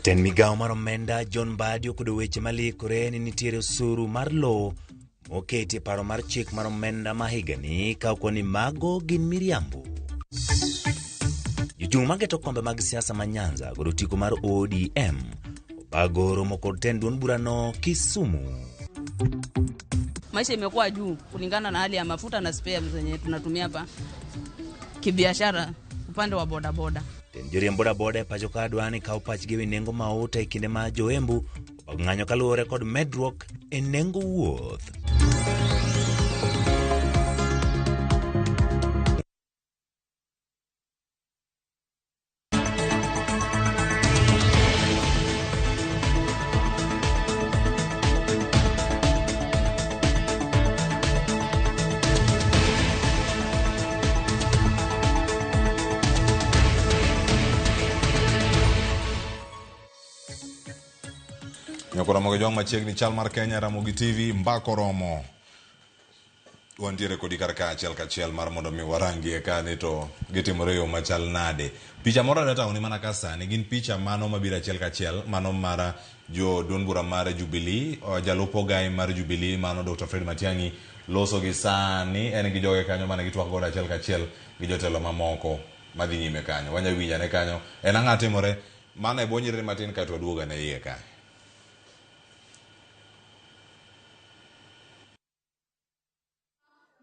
Jatend migawo mar omenda John Mbadi okwedo weche malikore ni nitiere osuru mar lowo moketi e paro mar chik mar omenda ma higani ka okwa ni mago gin miriambo. Jochung' mageto kombe mag siasa ma Nyanza kod otiko mar ODM obago romo kod tend duond burano Kisumu. Maisha imekuwa juu kulingana na hali ya mafuta na spare zenye tunatumia hapa kibiashara upande wa bodaboda. Tend joriemb bodaboda e pacho ka dwa ni kaw pachgi ewi nengo mauta e kinde ma joembu obago ng'anyo kaluwore kod medruok e nengo wuoth. Nyoko Ramogi Jwang' machiegni chal mar Kenya Ramogi TV mbako romo. Wantiere kodi kar ka achiel kachiel mar mondo mi warangie ka ni to gitimore e yo machal nade. Picha moro adwa tang'oni mana ka sani gin picha mano mabiro achiel kachiel mano mar jo duond bura mar Jubilee, jalup ogai mar Jubilee mano Dr. Fred Matiang'i loso gi sani en gi joge kanyo mane gitwak godo achiel kachiel gi jotelo mamoko madhi nyime kanyo. Wanya winjo ane kanyo en ang'a timore mana e bwo nyiriri matin kaeto waduog ane iye kae.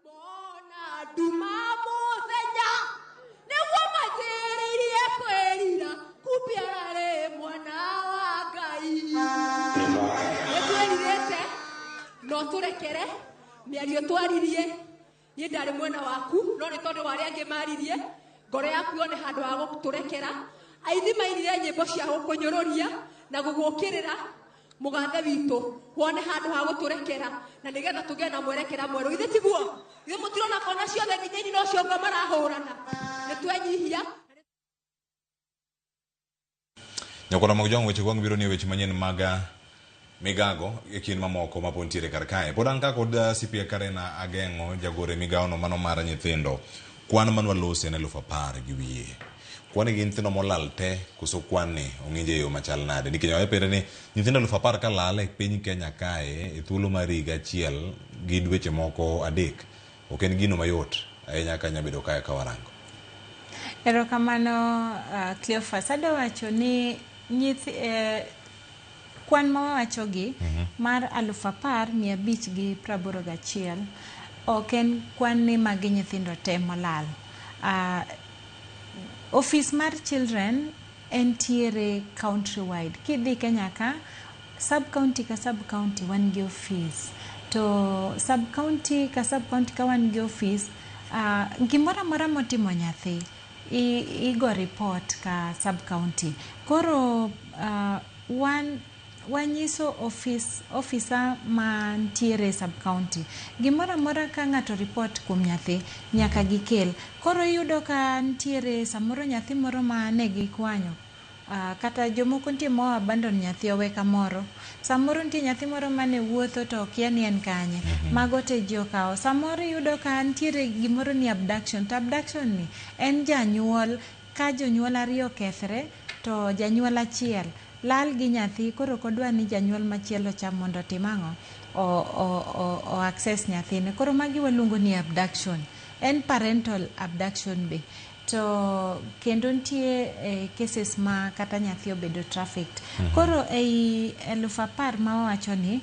Mona nduma mũthenya nĩguo manjĩrĩirie kwĩrira kumbe ararĩ mwana wa Ngai. Nĩtwĩrirĩte no tũrekere mĩario twaririe niĩ ndarĩ mwena waku no nĩ tondũ wa arĩa angĩ maririe ngoro yaku yone handũ ha gũtũrekera. Aini mainire nyĩmbo cia gũkũnyũrũria na gũgũkĩrĩra mũgathe witũ wone handũ ha gũtũrekera na nĩgetha tũgĩe na mwerekera mwerũ. Ithe tiguo? Ithe mũtirona kona ciothe nginya ini no ciongo marahũrana. Nĩ twenyihia. Nyoko Ramogi Jwang' weche gwang' biro ni weche manyien mag migago e kind mamoko ma pod nitiere kar kae. Pod an ka kod CPA Karena Ageng'o jagoro e migawono mano mar nyithindo. Kwan man walosi en 10,000 gi wiye. Kwan gi nyithindo molal te koso kwan ni ong'injo e yo machal nade? Nikech wapenjre ni nyithindo 10,000 ka lal e piny Kenya kae e thuolo mar higa achiel gi dweche moko adek ok en gino mayot ahinya ka nya bedo kae ka warango. Erokamano Cleophas. Adwa wacho ni kwan ma wawachogi mar 10,581 ok en kwan ni magi nyithindo te molal. Office mar children entiere country wide. Kidhi Kenya ka, sub county ka sub county wan gi office. To sub county ka sub county ka wan gi office, gimoro amora motimo nyathi, igo report ka sub county. Koro wan wanyiso office officer mantiere sub county gimoro amora ka ng'ato report kuom nyathi nyaka gikel. Koro iyudo ka nitiere samoro nyathi moro ma ne gikwanyo kata jomoko nitie ma abandon nyathi owe kamoro. Samoro nitie nyathi moro mane wuotho to okia ni en kanye. Mago te ji okawo. Samoro iyudo ka nitiere gimoro ni abduction. To abduction ni en janyuol ka jonyuol ariyo okethre to janyuol achiel lal gi nyathi koro ok odwa ni janyuol machielo cha mondo otim ang'o o access nyathine. Koro magi waluongo ni abduction. En parental abduction be. To kendo nitie cases ma kata nyathi obedo trafficked. Koro ei 10,000 ma wawacho ni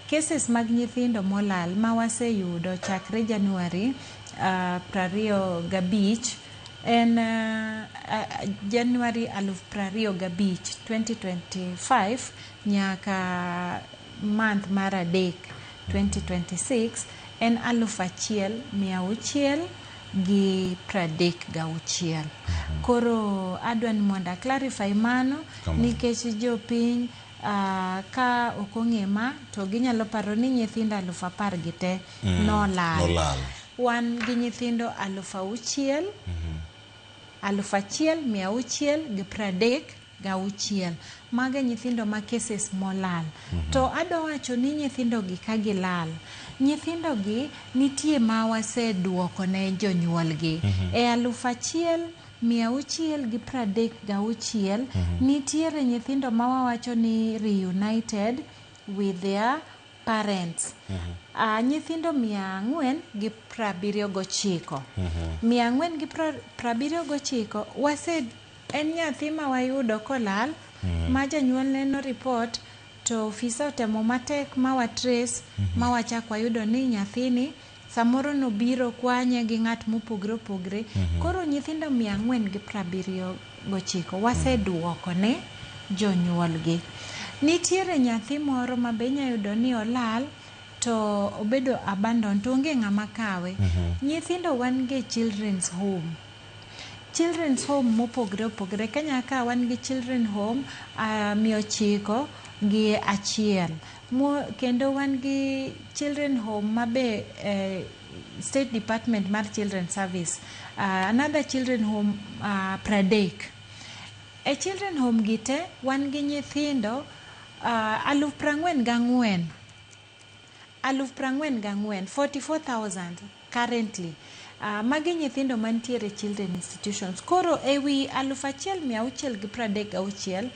cases mag nyithindo molal ma waseyudo chakre January 25 en January 2025 2025 nyaka month mar adek 2026 en 1,636. Koro adwa ni mondo a clarify mano nikech jopiny ka ok ong'e ma to ginyalo paro ni nyithindo 10,000 gi te nolal. Wan gi nyithindo 6,000 1,636. Mago e nyithindo ma cases molal. To adwa wacho ni nyithindo gi ka gilal, nyithindo gi nitie ma waseduoko ne jonyuolgi. E Mia auchiel gi 36 nitiere nyithindo ma wawacho ni reunited with their parents. Nyithindo 479, 479 wase en nyathi ma wayudo kolal ma janyuolne no report to ofisa otemo matek ma wa trace ma wachak wayudo ni nyathini samoro nobiro kwanye gi ng'at mopogre opogre. Koro nyithindo 479 waseduoko ne jonyuolgi. Nitiere nyathi moro ma be inya yudo ni olal to obedo abandon to onge ng'ama kawe. Nyithindo wan gi children's home, children's home mopogre opogre. Kenya ka wan gi children home 901. Mo, kendo wan gi children home mabe State Department mar Children Service, another children home 30. E children home gi te wan gi nyithindo 44,000, 44,000, 44,000 currently. Magi nyithindo mantiere children institutions. Koro ewi 1636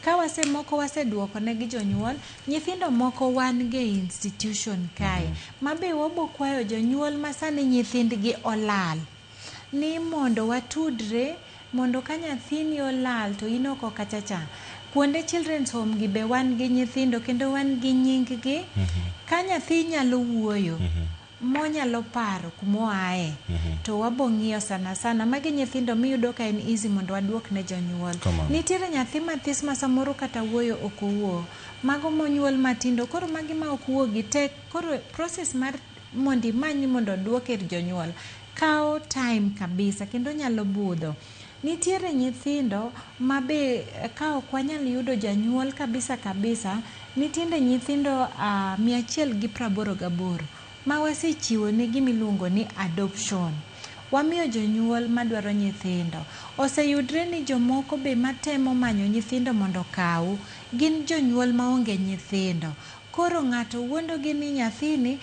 ka wase moko waseduoko ne gi jonyuol, nyithindo moko wan ge institution kae mabe wabo kwayo jonyuol ma sani nyithindgi olal ni mondo watudre, mondo ka nyathini olal to in oko kacha cha kuonde children's home gi be wan gi nyithindo kendo wan gi nying gi. Ka nyathi nyalo wuoyo monyalo paro kumoaye to wabo ng'iyo. Sana sana magi nyithindo miyudo ka en easy mondo waduok ne jonyuol. Kamano. Nitiere nyathi mathis ma samoro kata wuoyo ok owuo, mago monyuol matindo. Koro magi ma ok wuo gi tek, koro process mar mondo imany mondo oduok ir jonyuol kawo time kabisa kendo nyalo budho. Nitiere nyithindo ma be ka ok wanyal yudo janyuol kabisa kabisa, nitiere nyithindo 188 ma wasechiwo ne gimiluongo ni adoption. Wamiyo jonyuol madwaro nyithindo. Oseyudre ni jomoko be matemo manyo nyithindo mondo okaw gin jonyuol maonge nyithindo. Koro ng'ato wuondogi ni nyathini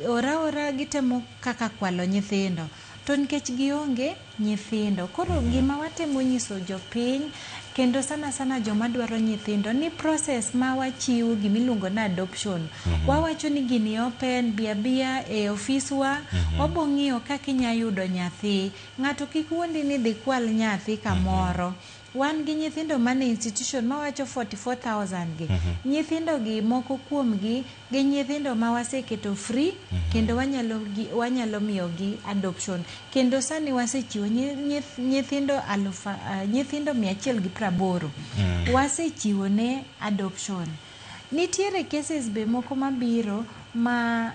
ora ora, gitemo kaka kwalo nyithindo to nikech gionge nyithindo. Koro gima watemo nyiso jopiny kendo sana sana joma dwaro nyithindo ni process ma wachiwo gimiluongo ni adoption, wawacho ni gini open bia bia e ofiswa, wabo ng'iyo kaka inya yudo nyathi. Ng'ato kik wuondi ni dhi kwal nyathi kamoro. Wan gi nyithindo mane institution mawacho 44,000 gi. Nyithindo gi moko kuomgi gin nyithindo ma waseketo free kendo wanyalo miyogi adoption. Kendo sani wasechiwo nyithindo alufa, nyithindo 180 wasechiwo ne adoption. Nitiere cases be moko mabiro ma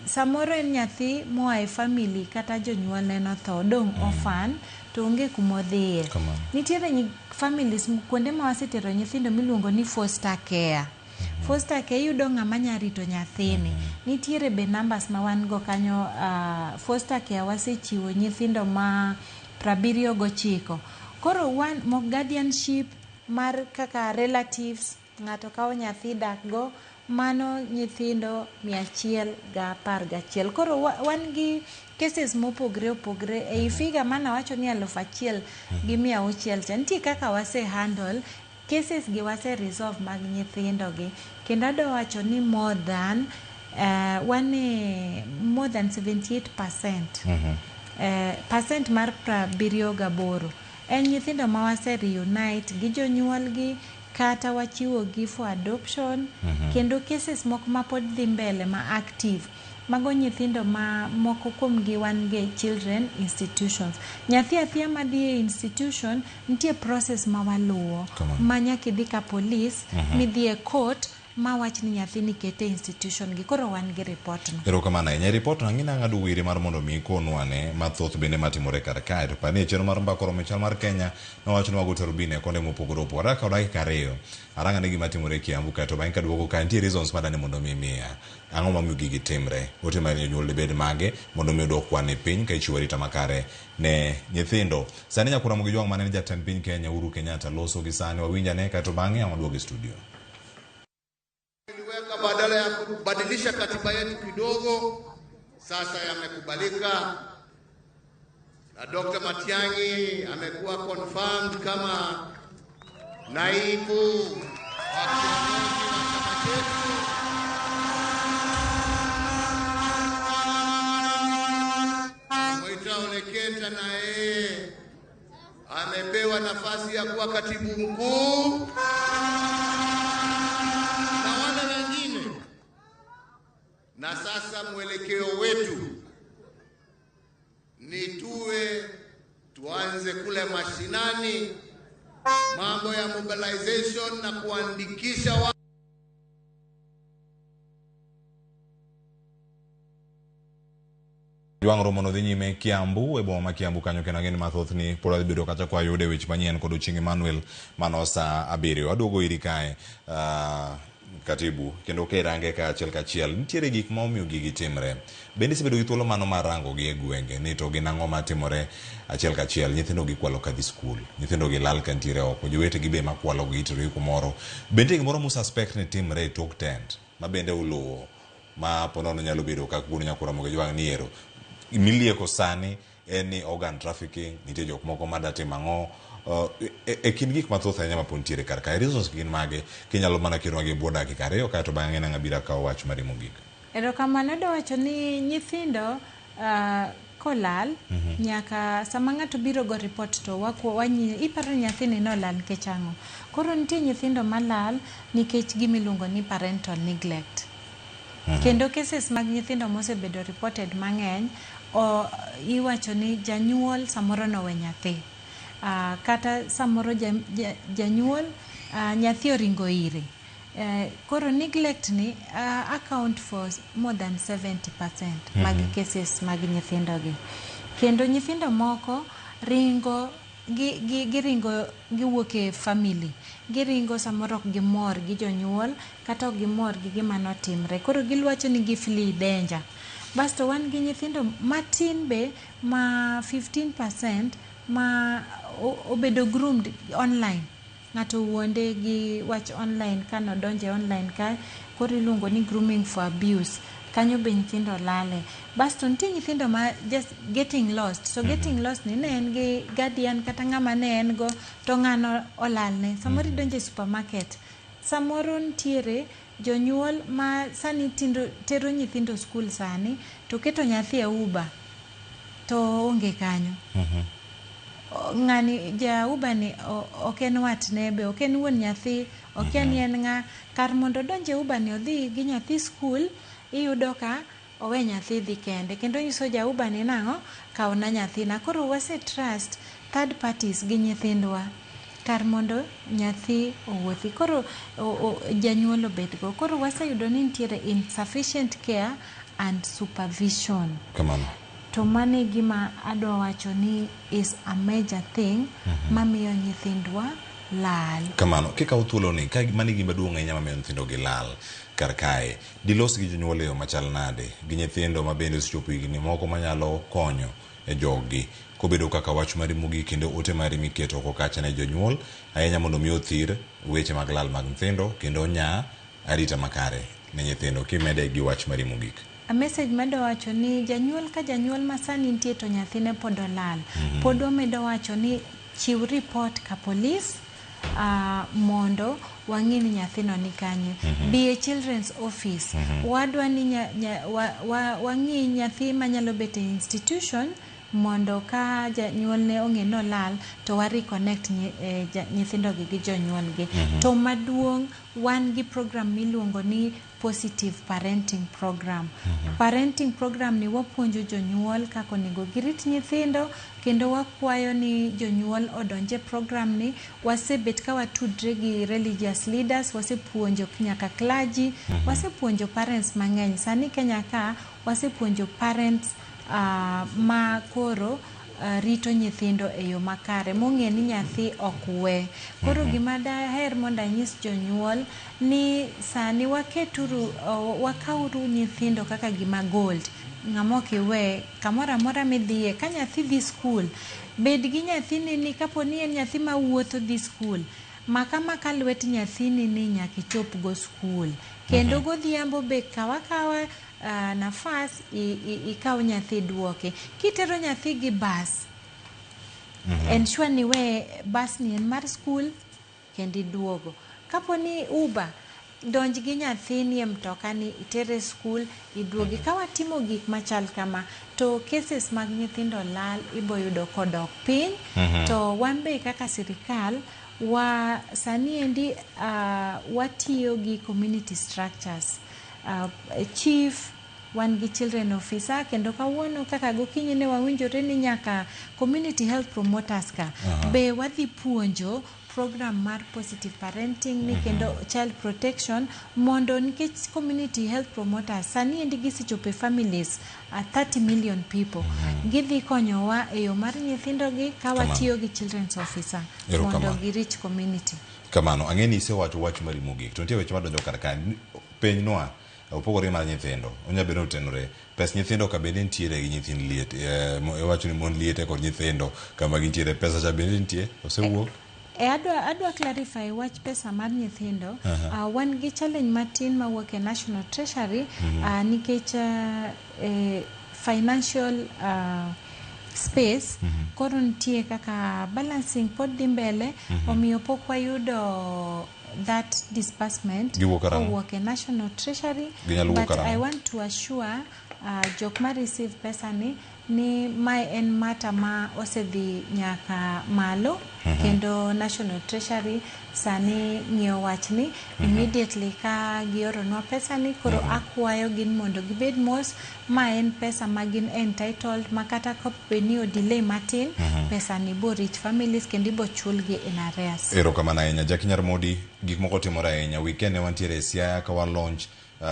samoro en nyathi moa e family kata jonyuolne notho, odong' orphan to onge kumodhiye. Kamano. Nitiere families kuonde ma wasetero nyithindo miluongo ni foster care. Foster care iyudo ng'ama nya rito nyathini. Nitiere be numbers ma wan go kanyo. Foster care wasechiwo nyithindo ma 79. Koro wan mo guardianship mar kaka relatives, ng'ato kawo nyathi dak go, mano nyithindo 111. Koro wan gi cases mopogre opogre ei figure manawacho ni 1600 cha. Nitie kaka wase handle cases gi, wase resolve mag nyithindo gi, kendo adwa wacho ni more than wan e more than 78%, percent mar 78 en nyithindo ma wase reunite gi jonyuolgi kata wachiwo gi for adoption. Kendo cases moko ma pod dhi mbele ma active, mago nyithindo ma moko kuomgi wan gi children institutions. Nyathi athia madhi e institution nitie process ma waluwo Kamano. ma nyaka idhi ka police midhi e court ma wach ni nyathini kete e institution gi. Koro wan gi report no. Erokamano ahinya. E report no ang'ina ng'ado were mar mondo mi ikonwa mathoth bende matimore kar kae. To par ni e chenro mar Mbaka Oromo e chal mar Kenya nowacho ni wago tarubini e konde mopogore opogore. Akawo dakika 2 arang ane gima timore e Kiambu kae to bang'e kaduogo ka nitie reasons madani mondo mi imiya. Ang'o momiyo gigi timre? Ote mar jonyuol dibed mage mondo mi odwok kwan e piny ka ichiwo arita makare ne nyithindo. Sani nyakura Ramogi Jwang' mane en jatend piny Kenya Uhuru Kenyatta loso gi sani wawinjane kae to bang'e ang' waduogo e studio. Tuliweka badala ya kubadilisha katiba yetu kidogo, sasa yamekubalika. na Dr. Matiang'i amekuwa confirmed kama naibu wa kiongozi wa chama chetu. Mwita Ole Kenta na yeye amepewa nafasi ya kuwa katibu mkuu na wale wengine. Na sasa mwelekeo wetu ni tuanze kule mashinani, mambo ya mobilization na kuandikisha Jwang' romono dhi nyime Kiambu e boma ma Kiambu kanyo kendo ang'e ni mathoth ni pod wadhi bedo kacha kwa yude weche manyien kod Ochieng' Emmanuel mano saa 7. Aduogo iri kae katibu kendo kirange ka achiel kachiel nitiere gik ma omiyo gigi timre. Bende isebedo gi thuolo mano mar rango gi e gwenge ni to gin ang'o matimore achiel kachiel. Nyithindo gi kwalo kadhi skul, nyithindo gi lal ka nitiere oko, jowetegi be makwalo gi itero gi kumoro. Bende gimoro mu suspect ni timre e tok tent ma bende uluwo ma ponono nyalo bedo kaka wuon Nyakura Ramogi Jwang' ni ero milieko sani en ni organ trafficking, nitie jok moko mada timo ang'o e kind gik mathoth ahinya mapod nitiere kar kae. Reasons gin mage kinyalo mana kelonwa gi e bwo dakika 2 kaeto bang'e nang' abiro akawo wach mari mogik. Erokamano. Adwa wacho ni nyithindo kolal nyaka sama ng'ato biro go report to iparo ni nyathini nolal nikech ang'o. Koro nitie nyithindo malal nikech gimiluongo ni parental neglect. Kendo cases mag nyithindo mosebedo reported mang'eny iwacho ni janyuol samoro nowe nyathi. Kata samoro janyuol nyathi oringo ire. Koro neglect ni account for more than 70% mag cases mag nyithindo gi. Kendo nyithindo moko ringo giringo giwuok e family, giringo samoro ok gimor gi jonyuol kata ok gimor gi gima notimre, koro giwacho ni gi flee danger. Basto wan gi nyithindo matin be ma 15% ma obedo groomed online. Ng'ato wuonde gi wach online kanodonje online ka, koro iluongo ni grooming for abuse. Kanyo be nyithindo lale. Basto nitie nyithindo ma just getting lost. So getting lost ni ne en gi guardian kata ng'ama ne en go to ng'ano olalne. Samoro idonjo e supermarket, samoro nitiere jonyuol ma sani tero nyithindo skul sani to keto nyathi e Uber to onge kanyo. Ng'ani ja Uber ni ok en watne be, ok en wuon nyathi, okia ni en ng'a. Kar mondo odonj e Uber ni odhi gi nyathi skul, iyudo ka owe nyathi dhi kende. Kendo nyiso ja Uber ni nang'o, kawna nyathina. Koro wase trust third parties gi nyithindwa kar mondo nyathi owuothi. Koro janyuol obedgo. Koro waseyudo ni nitiere insufficient care and supervision. Kamano. To mano e gima adwa wacho ni is a major thing mamiyo nyithindwa lal. Kamano, kikawo thuoloni, ka mano e gima duong' ahinya mamiyo nyithindo gi lal kar kae, dilos gi jonyuol e yo machal nade, gi nyithindo ma bende osechopo higni moko manyalo konyo e joggi, kobedo kaka wach mari mogik kendo ote mari miketo oko kacha ne jonyuol, ahinya mondo mi othir weche mag lal mag nyithindo kendo onya arita makare ne nyithindo, kimede gi wach mari mogik. A message madwa wacho ni janyuol ka janyuol ma sani nitie to nyathine pod olal. Pod wamedo wacho ni chiw report ka police mondo wang'i ni nyathino ni kanye. Bi e children's office. Wadwa ni wang'i nyathi manyalo bet e institution mondo ka janyuolne ong'e ni olal to wa reconnect nyithindogi gi jonyuolgi. To maduong' wan gi program miluongo ni positive parenting program. Parenting program ni wapuonjo jonyuol kaka onego girit nyithindo kendo wakwayo ni jonyuol odonje program ni. Wasebet ka watudre gi religious leaders, wasepuonjo nyaka clergy, wasepuonjo parents mang'eny. Sani Kenya ka wasepuonjo parents ma koro rito nyithindo e yo makare mong'e ni nyathi ok we. Koro gima daher mondo anyis jonyuol ni sani waketuru wakauru nyithindo kaka gima gold. Ng'ama ok iwe kamoro amora midhiye. Ka nyathi dhi skul, bed gi nyathini ni kapo ni en nyathi mawuotho dhi skul, maka maka lwet nyathini ni nyaka ichop go skul. Kendo godhiambo be kaw akawa nafas ikaw nyathi duoke. Kitero nyathi gi bas, Ensure ni we bus ni en mar school kendo iduogo. Kapo ni Uber, donj gi nyathini e mtoka ni itere school iduogi. Ka watimo gik machal kama to cases mag nyithindo lal iboyudo kodok piny. To wan be kaka sirikal wa sani endi watiyo gi community structures, chief, wan gi children officer, kendo kawuono kaka gokinyi ne wawinjore ni nyaka community health promoters ka be wadhi puonjo program mar positive parenting ni kendo child protection, mondo nikech community health promoters sani endi gisechopo e families 30 million people, gidhi konyowa e yo mar nyithindogi ka Kamano. watiyo gi children's officer mondo Erokamano. gi reach community. Kamano, ang'e ni isewacho wach mari mogik, to nitie weche madonjo kar kae. Penjnwa opogore mar nyithindo, onya bedo ni otenore pes nyithindo ka bende nitiere gi nyithind liete, iwacho ni mon liete kod nyithindo kama gintiere, pesa cha bende nitie osewuok? E adwa clarify wach pesa mar nyithindo. Wan gi challenge matin mawuok e National Treasury nikech financial space koro nitie kaka balancing pod dhi mbele, omiyo pok wayudo that disbursement Giwuok karang'o? kowuok e National Treasury. Ginyalo wuok But karang'o? I want to assure jok ma receive pesa ni mae en matter ma osedhi nyaka malo kendo National Treasury sani ng'iyo wachni. Immediately ka gioronwa pesa ni, koro akwayo gin mondo gibed mos. Ma en pesa ma gin entitled, ma kata kabed ni o delay matin, pesa ni bo reach families kendo ibo chulgi in arrears. Erokamano ahinya, Jackie Nyarmodi. Gik moko timore ahinya. Weekend ne wantiere e Siaya ka wa launch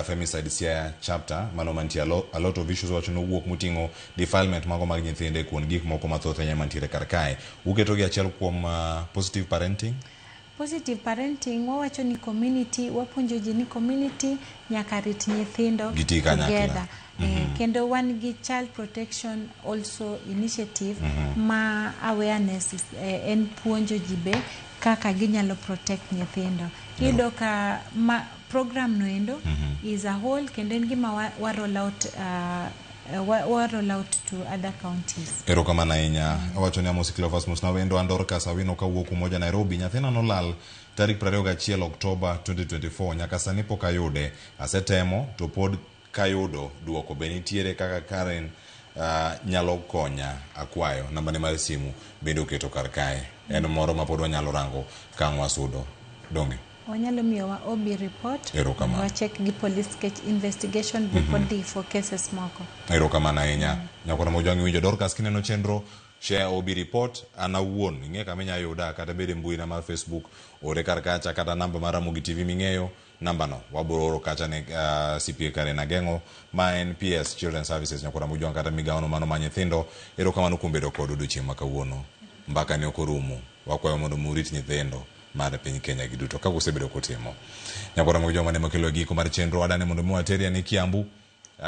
Femicide Siaya chapter, mano mantie a lot of issues wacho nowuok moting'o defilement mago mag nyithinde kuond gik moko mathoth ahinya mantiere kar kae. Uketo gi achiel kuom positive parenting. Positive parenting, wawacho ni community, wapuonjo ji ni community nyaka rit nyithindo Giti kanyakla. together. Kendo wan gi child protection also initiative ma awareness is, en puonjo ji be kaka ginyalo protect nyithindo. Iyudo ka ma program no endo is a whole kendo en gima wa roll out, wa roll out to other counties. Erokamano ahinya. Awacho ni amosi Cleophas, mosna wendo. An Dorcas Awino kawuok Umoja, Nairobi. Nyathina nolal tarik 21 Oktoba 2024, nyaka sani pok ayude. Asetemo to pod kayudo duoko. Be nitiere kaka Karen nyalo konya? Akwayo nambane mar simu bende oketo kar kae. En moro ma pod wanyalo rango ka ang' wasudo donge? Wanyalo miyowa OB report. Erokamano. Wacheck gi police nikech investigation be pod dhi for cases moko. Erokamano ahinya, nyakwara Mojwang'. Iwinjo Dorcas, kineno chenro, share OB report. An awuon ing'e kama inya yuda, kata bed e mbuina mar Facebook, ore kar kacha, kata namba mar Ramogi TV ming'eyo nambano wabiro oro kacha ne CPA Karen Ageng'o ma en PS Children Services, nyakwara Mojwang', kata migawono mano ma nyithindo. Erokamano kuom bedo kod odiochieng' ma kawuono. Mbaka ne ok orumo. Wakwayo mondo murit nyithindo mar piny Kenya gi duto kaka usebedo kutimo. Nyakwara Mojwang', mane makelo e giko mar chenro adane mondo mi wateria ni Kiambu.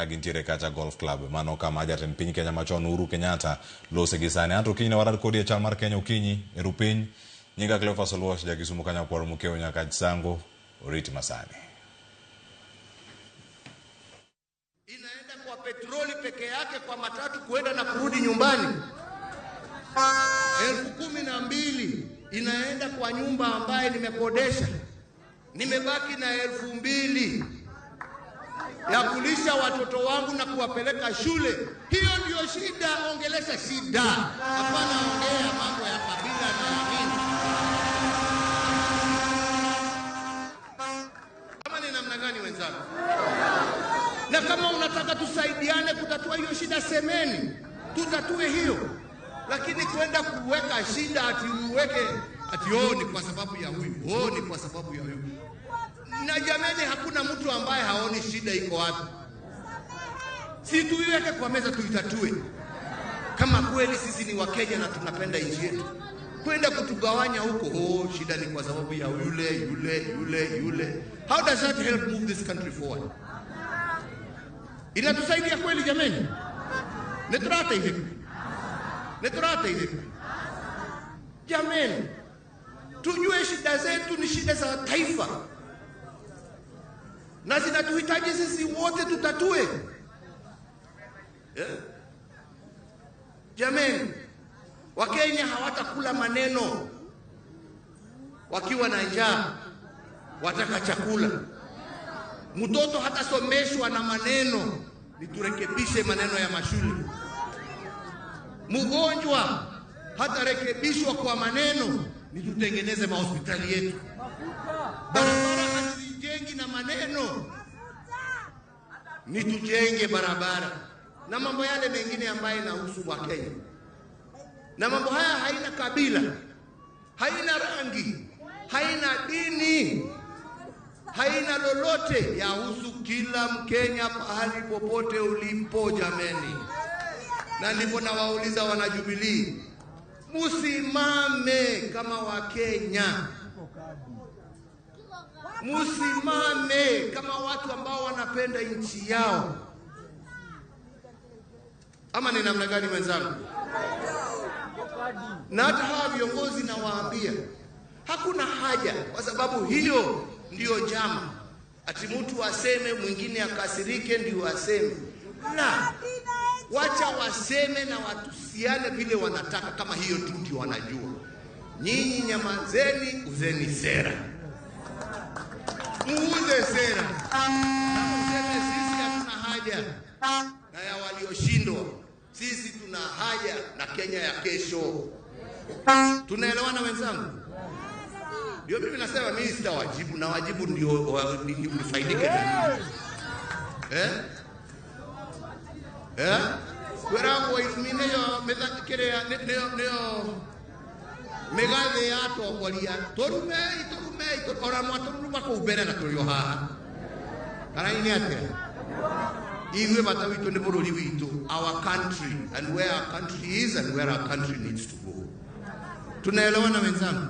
Gintiere kacha Golf Club, mano kama jatend piny Kenya machon Uhuru Kenyatta lose gi sani. Anto kiny ne warad kodi e chal mar Kenya okinyi e rupiny. Nyinga Cleophas Oluoch, ja Kisumu kanyakwaro mokiewo nyaka Sango, oriti masani. Inaenda kwa petroli peke yake kwa matatu kuenda na kurudi nyumbani 12,000 inaenda kwa nyumba ambaye nimekodesha, nimebaki na 2,000 ya kulisha watoto wangu na kuwapeleka shule. Hiyo ndio shida. Ongelesha shida, hapana ongea mambo ya kabila na ya nini. Kama ni namna gani wenzangu? Na kama unataka tusaidiane kutatua hiyo shida, semeni tutatue hiyo, lakini kwenda kuweka shida ati uweke ati oh, ni kwa sababu ya huyu, oh, ni kwa sababu ya huyu. Na jameni, hakuna mtu ambaye haoni shida iko wapi. Si tuiweke kwa meza tuitatue. Kama kweli sisi ni Wakenya na tunapenda nchi yetu, kwenda kutugawanya huko, oh, shida ni kwa sababu ya yule yule yule yule. How does that help move this country forward? Inatusaidia kweli jameni? Neturate hivi, neturate hivi jameni, tujue shida zetu ni shida za taifa na zinatuhitaji sisi wote tutatue. Yeah. Jameni, Wakenya hawatakula maneno wakiwa na njaa, wataka chakula. Mtoto hatasomeshwa na maneno, ni turekebishe maneno ya mashule. Mgonjwa hatarekebishwa kwa maneno, ni tutengeneze mahospitali yetu. Barabara hatuzijengi na maneno, ni tujenge barabara na mambo yale mengine ambayo inahusu Wakenya. Na mambo haya haina kabila, haina rangi, haina dini, haina lolote, yahusu kila Mkenya pahali popote ulipo, jameni. Na ndipo nawauliza wanajubilii, musimame kama Wakenya, musimame kama watu ambao wanapenda nchi yao. Ama ni namna gani wenzangu? Na hata hawa viongozi nawaambia, hakuna haja, kwa sababu hiyo ndiyo njama, ati mtu aseme mwingine akasirike ndio aseme. La, wacha waseme na watusiane vile wanataka, kama hiyo tu ndio wanajua. Nyinyi nyamazeni, uzeni sera, muuze sera na mseme sisi hatuna haja na ya walioshindwa, sisi tuna haja na Kenya ya kesho. Tunaelewana wenzangu? Ndio mimi nasema mimi sitawajibu, na wajibu ndio nifaidike na nini? Eh? Eh? Kwera ilumineyo methakire neo megathe ya atongoria torumei torumei ora mwatoruma kuu mbere na tũrĩ o haha. Kana ini atia? Ithuĩ bata witũ nĩ bũrũri witũ, our country and where our country is and where our country needs to go. Tunaelewana wenzangu?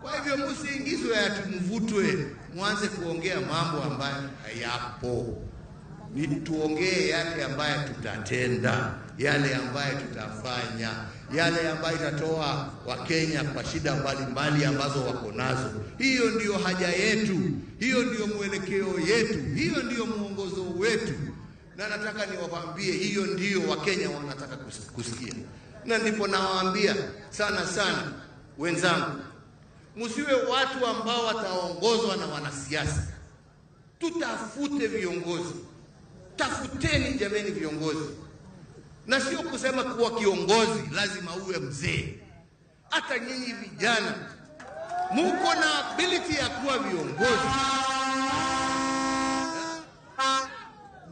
Kwa hivyo msiingizwe ati mvutwe mwanze kuongea mambo ambayo hayapo. Ni tuongee yale ambayo tutatenda, yale ambayo tutafanya, yale ambayo itatoa Wakenya kwa shida mbalimbali ambazo wako nazo. Hiyo ndiyo haja yetu, hiyo ndiyo mwelekeo yetu, hiyo ndiyo mwongozo wetu. Na nataka niwaambie, hiyo ndiyo Wakenya wanataka kusikia. Na ndipo nawaambia sana sana wenzangu, msiwe watu ambao wataongozwa na wanasiasa. Tutafute viongozi. Tafuteni jameni viongozi. Na sio kusema kuwa kiongozi lazima uwe mzee. Hata nyinyi vijana muko na ability ya kuwa viongozi.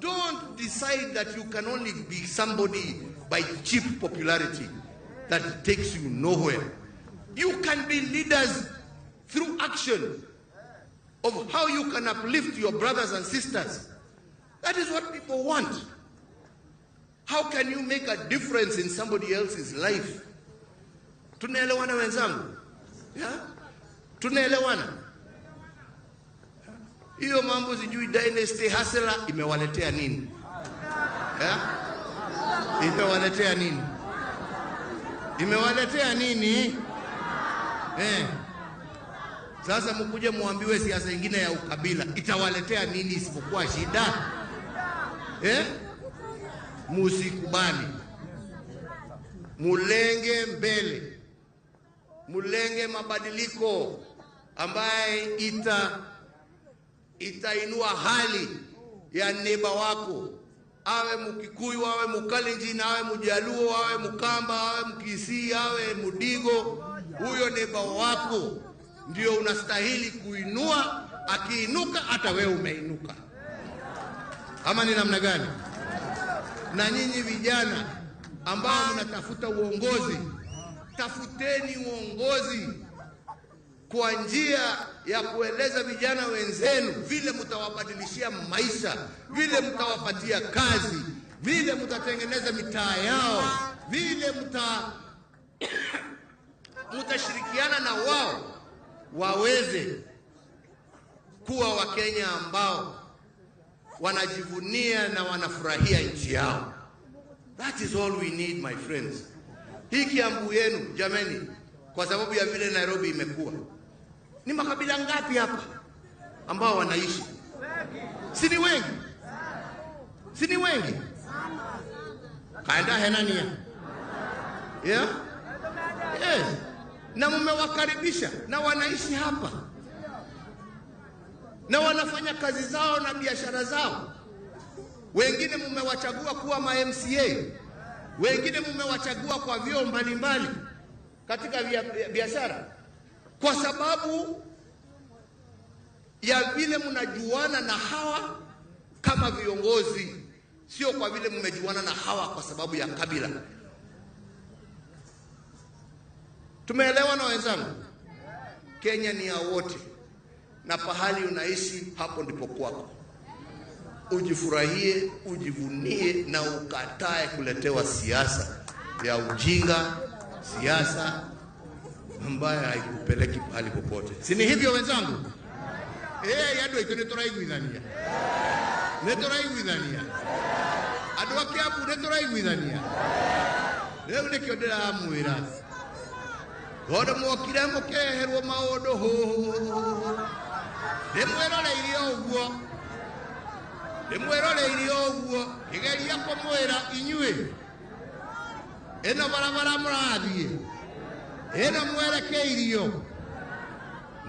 Don't decide that you can only be somebody by cheap popularity that takes you nowhere. You can be leaders through action of how you can uplift your brothers and sisters. That is what people want. How can you make a difference in somebody else's life? Tunaelewana wenzangu? Yeah? Tunaelewana? Hiyo mambo sijui dynasty hasela imewaletea nini? Yeah? Imewaletea nini? Imewaletea nini? Eh. Sasa mkuje muambiwe siasa nyingine ya ukabila itawaletea nini isipokuwa shida? Eh? Musikubali. Mulenge mbele. Mulenge mabadiliko ambaye itainua hali ya neba wako. Awe Mkikuyu, awe Mkalenjin, awe Mjaluo, awe Mkamba, awe Mkisii, awe Mudigo, huyo neba wako ndio unastahili kuinua. Akiinuka hata wewe umeinuka. Ama ni namna gani? Na nyinyi vijana ambao mnatafuta uongozi, tafuteni uongozi kwa njia ya kueleza vijana wenzenu vile mtawabadilishia maisha, vile mtawapatia kazi, vile mtatengeneza mitaa yao, vile mtashirikiana na wao waweze kuwa Wakenya ambao wanajivunia na wanafurahia nchi yao. That is all we need, my friends. Hii Kiambu yenu jameni, kwa sababu ya vile Nairobi imekuwa, ni makabila ngapi hapa ambao wanaishi? Si ni wengi? Si ni wengi? Kaenda henania. Yeah? Yes. Na mmewakaribisha na wanaishi hapa na wanafanya kazi zao na biashara zao. Wengine mmewachagua kuwa ma MCA, wengine mmewachagua kwa vyeo mbalimbali katika biashara, kwa sababu ya vile mnajuana na hawa kama viongozi, sio kwa vile mmejuana na hawa kwa sababu ya kabila. Tumeelewa na wenzangu? Kenya ni ya wote, na pahali unaishi hapo ndipo kwako. Ujifurahie, ujivunie na ukatae kuletewa siasa ya ujinga, siasa ambayo haikupeleki pahali popote. Si ni hivyo wenzangu? Andu aitũ nĩ tũraiguithania, nĩ tũraiguithania, andũ a Kiambu nĩ tũraiguithania. Rĩu nĩkĩo ndĩramwĩra, tondũ mwokire mũkeherwo maũndũ hũhũhũhũ, ndĩmwĩroreire o ũguo, ndĩmwĩroreire o ũguo, ngĩgeria kũmwĩra inyuĩ ĩno barabara mũrathiĩ ĩno mwerekeirio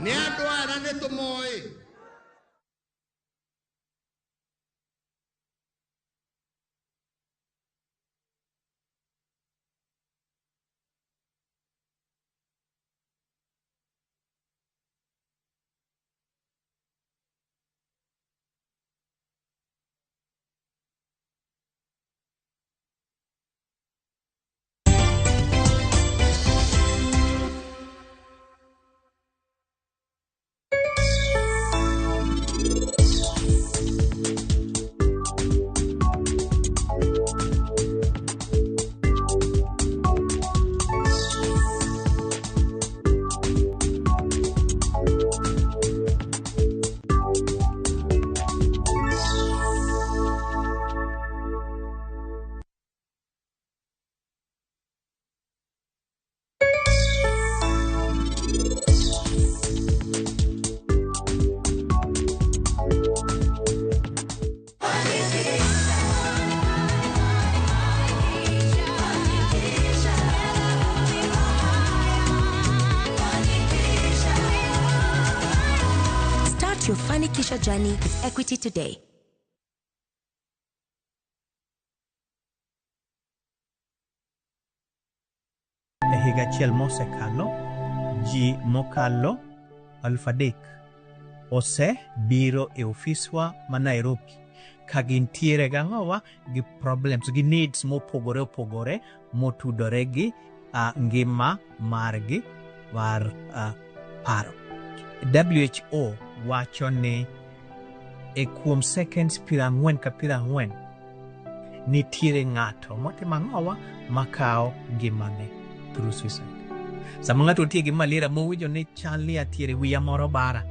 nĩ andũ aya na nĩ tũmoĩ. Start your Fanikisha journey with Equity today. E higa achiel mosekalo, ji mokalo 3,000 osebiro e ofiswa ma Nairobi ka gintiere gang'owa gi problems gi needs mopogore opogore motudore gi ngima margi mar paro. WHO wacho ni e kuom seconds 40 ka 40 nitiere ng'ato motimo ang'owa makawo ngimane through suicide. Sama ng'ato nitie gi malaria mowinjo ni chal ni atiere wiya moro bara,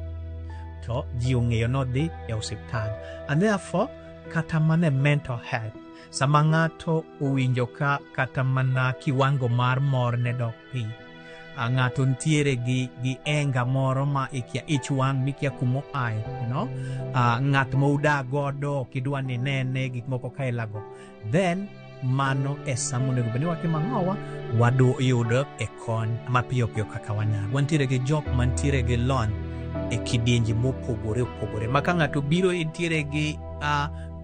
to ji ong'eyo nodhi e osiptal. And therefore, kata mana e mental health, sama ng'ato owinjo ka kata mana kiwango mar mor ne dok piny, ng'ato nitiere gi enga moro ma ikia ich wang' mikia kumo ae, you know? Ng'at ma udak godo ok idwa ni nene gik moko kaelago, then mano e sama onego bed ni watimo ang'owa, wadu yudo e kony mapiyo piyo kaka wanyalo. Wantiere gi jok mantiere gi lony e kidienje mopogore opogore ma ka ng'ato biro entiere gi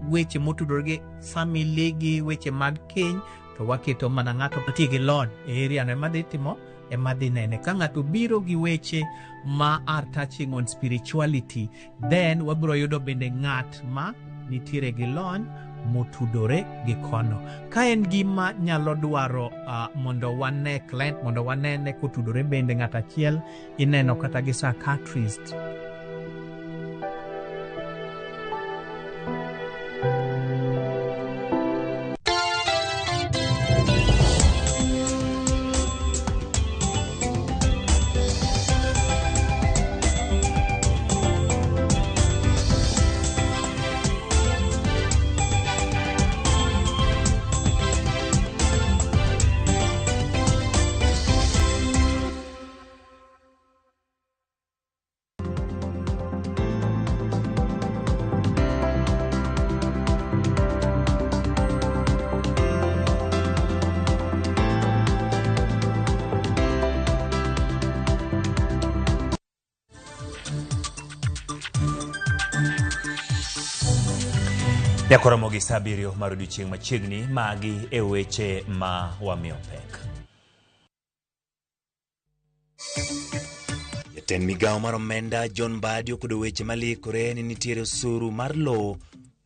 weche motudore gi family gi weche mag keny, to waketo mana ng'ato mantie gi lony e area no ema dhi timo, ema dhi nene. Ka ng'ato biro gi weche ma are touching on spirituality, then wabiro yudo bende ng'at ma nitiere gi lony motudore gi kono. Ka en gima nyalo dwaro mondo wane client, mondo wanene kotudore bende ng'at achiel ineno kata gi psychiatrist. Nyaka romo gi saa abiriyo mar odiochieng' machiegni, magi e weche ma wamiyo pek. Jatend migawo mar omenda John Mbadi okwedo weche malikore ni nitiere osuru mar lowo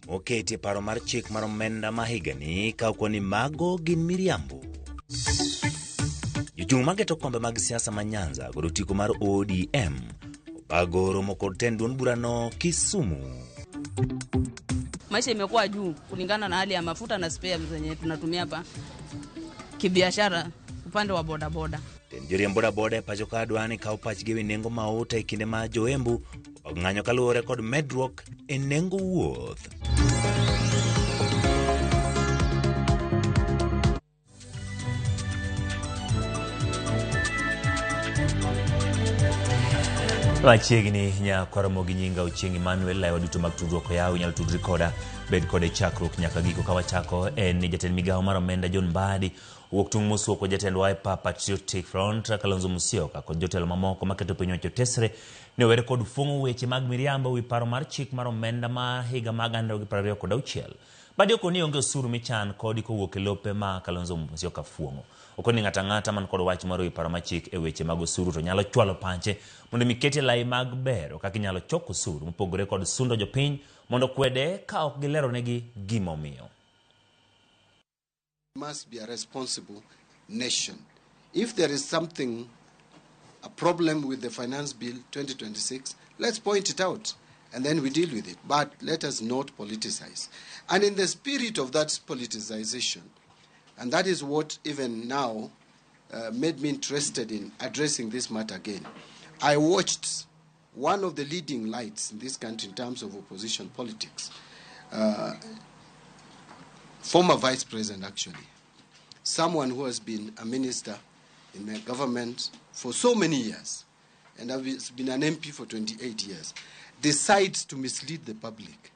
moketi e paro mar chik mar omenda ma higani ka okwa ni mago gin miriambo. Jochung' mageto kombe mag siasa ma Nyanza kod otiko mar ODM obago romo kod tend duond burano Kisumu. Maisha imekuwa juu kulingana na hali ya mafuta na spare zenye tunatumia hapa kibiashara upande wa bodaboda. Tend joriemb bodaboda e pacho ka dwa ni kaw pachgi ewi nengo mauta e kinde ma joembu ng'anyo kaluwore kod medruok e nengo wuoth. Machiegni nyakwar gi nyinga Ochieng' Emmanuel lawa duto mag tudruok oyaw inyalo tudri koda bed kode chakruok nyaka giko ka wachako en ni jatend migawo mar omenda John Mbadi owuok tung' mosuo kod jatend Wiper Patriotic Front Kalonzo Musyoka kod jotelo mamoko maketo piny owacho tesre ne owere kod fuong'o weche mag miriambo wi paro mar chik mar omenda ma higa mag 2026. Mbadi okoni onge osuru michan kodi kowuok e lope ma Kalonzo Musyoka fuong'o. Okoni ng'ato ang'ata man kod wach moro ewi paro mar chik e weche mag osuru to nyalo chwalo pache mondo mi ketie lai mag bero kaka inyalo chok osuru mopogore kod sundo jopiny mondo kwede ka ok gileronegi gimomiyo. Must be a responsible nation. If there is something, a problem with the Finance Bill 2026, let's point it out and then we deal with it. But let us not politicize. And in the spirit of that politicization, and that is what even now made me interested in addressing this matter again. I watched one of the leading lights in this country in terms of opposition politics, former vice president actually, someone who has been a minister in the government for so many years, and has been an MP for 28 years, decides to mislead the public.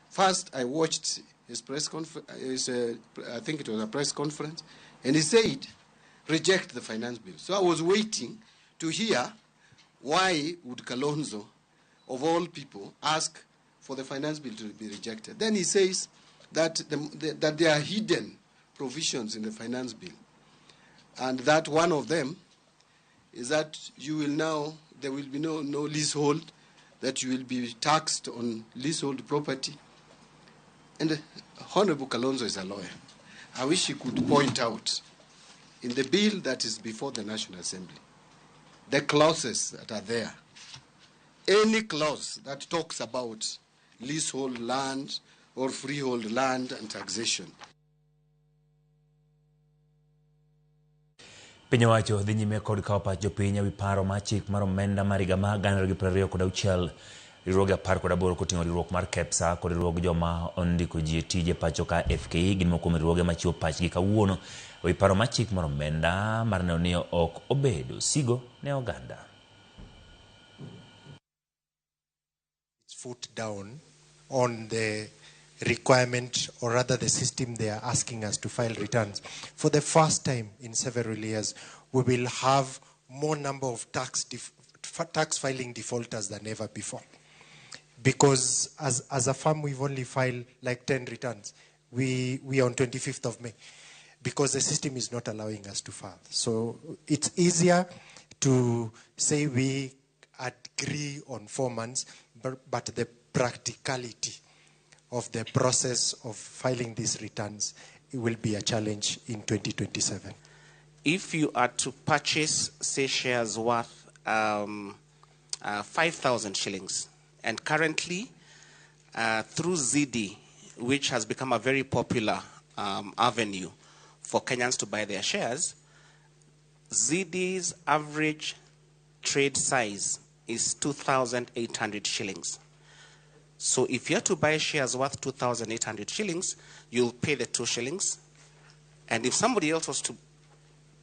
First, I watched his press conference, I think it was a press conference, and he said, reject the finance bill. So I was waiting to hear why would Kalonzo, of all people, ask for the finance bill to be rejected. Then he says that, that there are hidden provisions in the finance bill, and that one of them is that you will now, there will be no leasehold, that you will be taxed on leasehold property. And Honorable Kalonzo is a lawyer. I wish he could point out in the bill that is before the National Assembly, the clauses that are there. Any clause that talks about leasehold land or freehold land and taxation. Piny owacho dhi nyime kod kawo pach jopiny ewi paro mar chik mar omenda mar higa mar 2026. Riwruoge 18 koting'o riwruok mar KEPSA kod riwruog joma ondiko ji e tije pacho ka FKE gin moko kuom riwruoge machiwo pachgi kawuono ewi paro mar chik mar omenda mar neno ni ok obedo sigo ne oganda. Foot down on the requirement, or rather the system they are asking us to file returns. For the first time in several years, we will have more number of tax filing defaulters than ever before. Because as a firm, we've only filed like 10 returns. We are on 25th of May, because the system is not allowing us to file. So it's easier to say we agree on 4 months, but the practicality of the process of filing these returns, it will be a challenge in 2027. If you are to purchase, say, shares worth 5,000 shillings, and currently through ZD, which has become a very popular avenue for Kenyans to buy their shares, ZD's average trade size is 2,800 shillings. So if you're to buy shares worth 2,800 shillings, you'll pay the 2 shillings. And if somebody else was to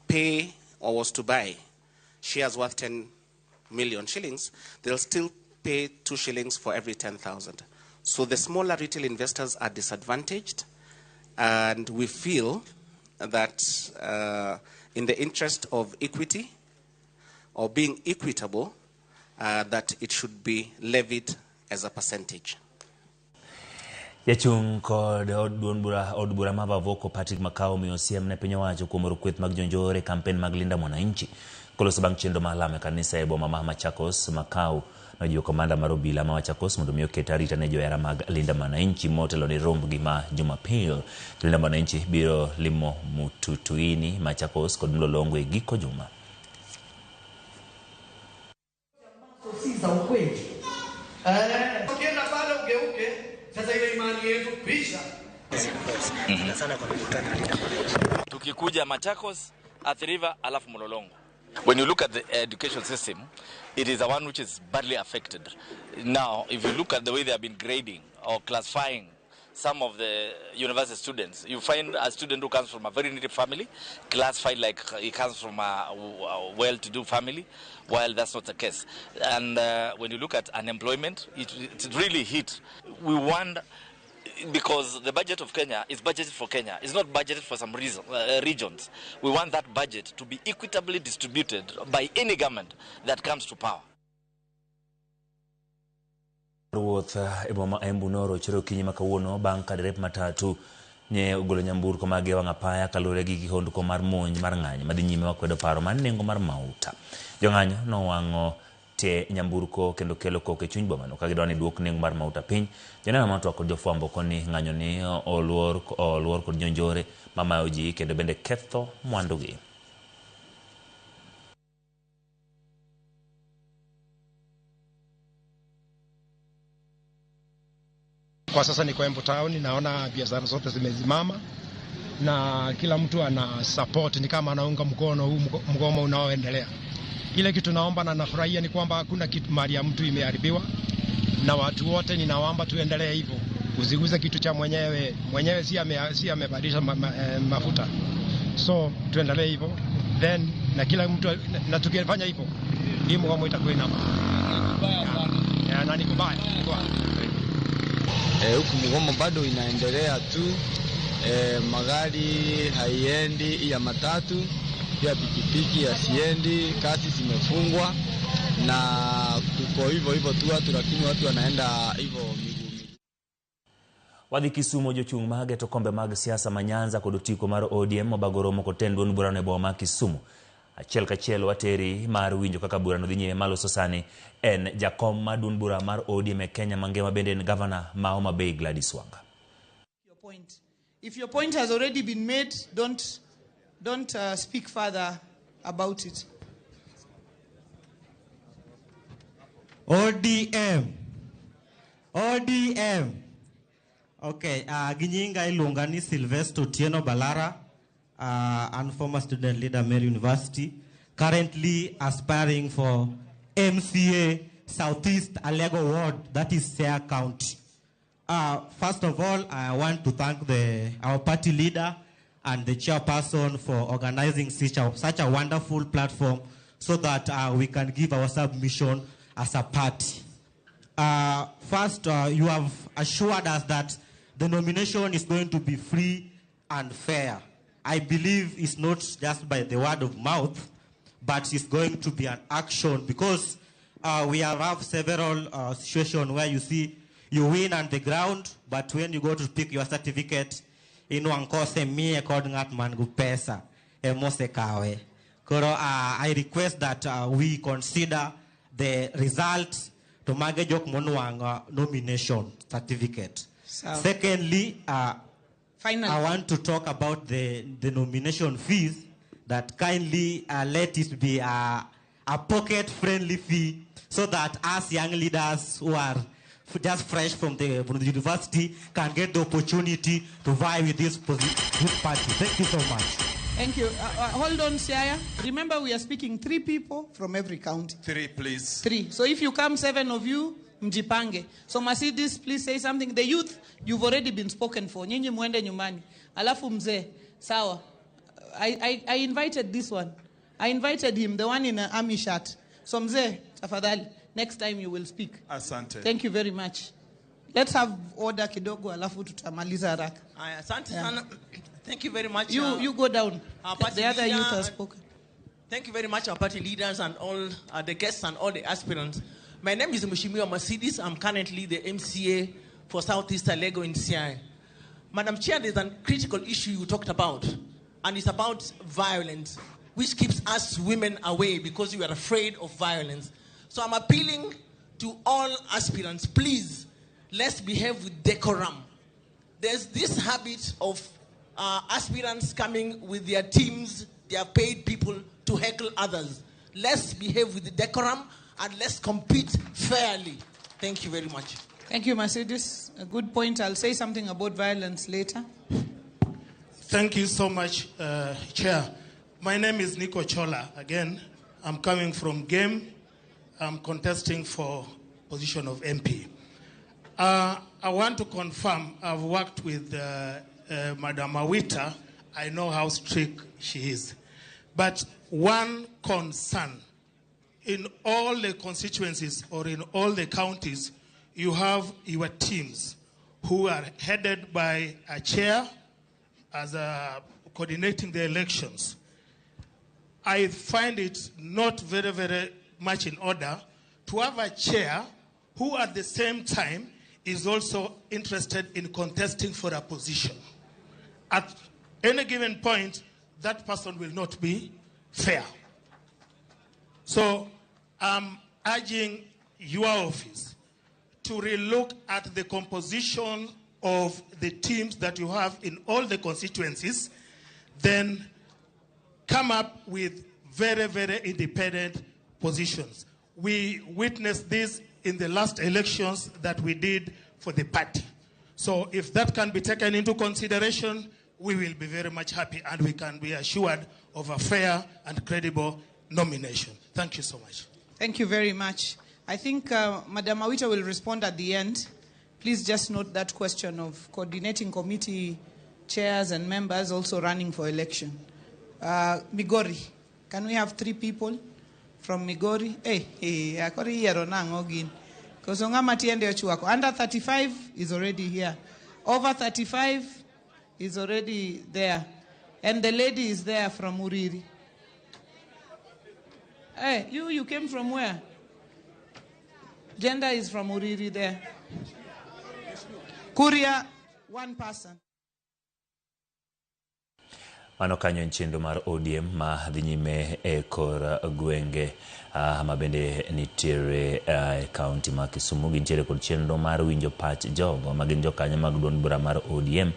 pay or was to buy shares worth 10 million shillings, they'll still pay 2 shillings for every 10,000. So the smaller retail investors are disadvantaged, and we feel that in the interest of equity or being equitable, that it should be levied as a percentage. Jachung' kod od duond bura od bura ma Mavoko Patrick Makau omiyo siem ne piny owacho kuom oro kweth mag jonjore e kampen mag Linda Mwananchi. Koloso bang' chenro mar lamo e kanisa e boma ma Machakos, Makau nojiwo komanda mar obila ma Machakos mondo mi oket arita ne johera mag Linda Mwananchi motelo ne rombgi ma Jumapil. Linda Mwananchi biro limo Mututuini, Machakos kod Mlolongo e giko juma. Si za ukweli. Ukienda pale ugeuke, sasa ile imani yetu pisha. Tukikuja Machakos, Athi River, alafu Mlolongo. When you look at the education system, it is the one which is badly affected. Now, if you look at the way they have been grading or classifying some of the university students, you find a student who comes from a very needy family classified like he comes from a well-to-do family, while that's not the case. And when you look at unemployment, it really hit. We want, because the budget of Kenya is budgeted for Kenya. It's not budgeted for some reason, regions. We want that budget to be equitably distributed by any government that comes to power. Ruoth e boma Embu norochore okinyi ma kawuono bang' ka derep matatu nye ogolo nyamburko mage wang' apaya kaluwore gi kihondko mar monj mar ng'anyo madhi nyime makwedo paro mar nengo mar mauta. Jong'anyo nowang'o tie nyamburko kendo kelo koko e chuny bomano ka gidwaro ni duok nengo mar mauta piny. Joneno motwak kod jofwambo koni ng'anyo ni oluor kod jonjore mamayo ji kendo bende ketho mwandugi. Kwa sasa niko Embu Town, naona biashara zote zimesimama na kila mtu ana support, ni kama anaunga mkono huu mgomo unaoendelea. Ile kitu naomba na nafurahia ni kwamba hakuna kitu mali ya mtu imeharibiwa, na watu wote ninawaomba tuendelee hivyo. Usiguze kitu cha mwenyewe, mwenyewe si amebadilisha mafuta. So tuendelee hivyo, then na kila mtu, na tukifanya hivyo hii mgomo itakuwa ina maana. Na ni kubaya. Huku mgomo bado inaendelea tu, magari haiendi, ya matatu pia pikipiki hasiendi, kasi zimefungwa na tuko hivyo hivyo tu watu, lakini watu wanaenda hivyo miguu. Wadhi Kisumu jochung' mage to kombe mag siasa ma Nyanza kod otiko mar ODM obago romo kod tend duond burano e boma ma Kisumu. Achiel kachiel wateri mar winjo kaka burano dhi nyime maloso sani en jakom mar duond bura mar ODM e Kenya mangima bende en gavana ma Homa Bay Gladys Wanga. Your point. If your point has already been made, don't speak further about it. ODM. ODM. Okay, ginyinga iluonga ni Sylvester Otieno Balara. And former student leader, Mary University, currently aspiring for MCA Southeast Alego Ward, that is Siaya County. First of all, I want to thank our party leader and the chairperson for organizing such a wonderful platform so that we can give our submission as a party. First, you have assured us that the nomination is going to be free and fair. I believe it's not just by the word of mouth, but it's going to be an action, because we have several situations where you see you win on the ground, but when you go to pick your certificate, inwankose mie kod ng'at man gu pesa emosekawe. Koro I request that we consider the result to mage jok monwang'o nomination certificate. So, secondly, finally, I want to talk about the nomination fees, that kindly let it be a pocket-friendly fee, so that us young leaders who are just fresh from the university can get the opportunity to vie with this party. Thank you so much. Thank you. Hold on, Siaya. Remember, we are speaking 3 people from every county. 3, please. 3. So if you come, 7 of you, mjipange. So Mercedes, please say something. The youth, you've already been spoken for. Nyinyi muende nyumbani. Alafu mzee, sawa. I invited this one. I invited him, the one in an army shirt. So mzee, tafadhali, next time you will speak. Asante. Thank you very much. Let's have order kidogo, alafu tutamaliza haraka. Asante sana. Thank you very much. You go down. The other youth has spoken. Thank you very much, our party leaders and all the guests and all the aspirants. My name is Mheshimiwa Mercedes. I'm currently the MCA for Southeast Alego in Siaya. Madam Chair, there's a critical issue you talked about, and it's about violence, which keeps us women away because we are afraid of violence. So I'm appealing to all aspirants, please, let's behave with decorum. There's this habit of aspirants coming with their teams, their paid people, to heckle others. Let's behave with decorum and let's compete fairly. Thank you very much. Thank you, Mercedes. A good point. I'll say something about violence later. Thank you so much, Chair. My name is Nico Chola. Again, I'm coming from GAME. I'm contesting for position of MP. I want to confirm I've worked with Madam Awita. I know how strict she is. But one concern, in all the constituencies or in all the counties, you have your teams who are headed by a chair as a coordinating the elections. I find it not very, very much in order to have a chair who at the same time is also interested in contesting for a position. At any given point, that person will not be fair. So I'm urging your office to relook at the composition of the teams that you have in all the constituencies, then come up with very, very independent positions. We witnessed this in the last elections that we did for the party. So if that can be taken into consideration, we will be very much happy and we can be assured of a fair and credible nomination. Thank you so much. Thank you very much. I think Madam Awita will respond at the end. Please just note that question of coordinating committee chairs and members also running for election. Migori, can we have 3 people from Migori? Hey, hey, akori yiero nang'o gin? Koso ng'ama tiende ochwako. Under 35 is already here. Over 35 is already there. And the lady is there from Uriri. Hey, you came from where? Gender is from Uriri there. Kuria, one person. Mano kanyo en chenro mar ODM ma dhi nyime e kor gwenge ma bende nitiere e kaunti ma Kisumu. Gintiere kod chenro mar winjo pach jogo ma gin jokanyo mag duond bura mar ODM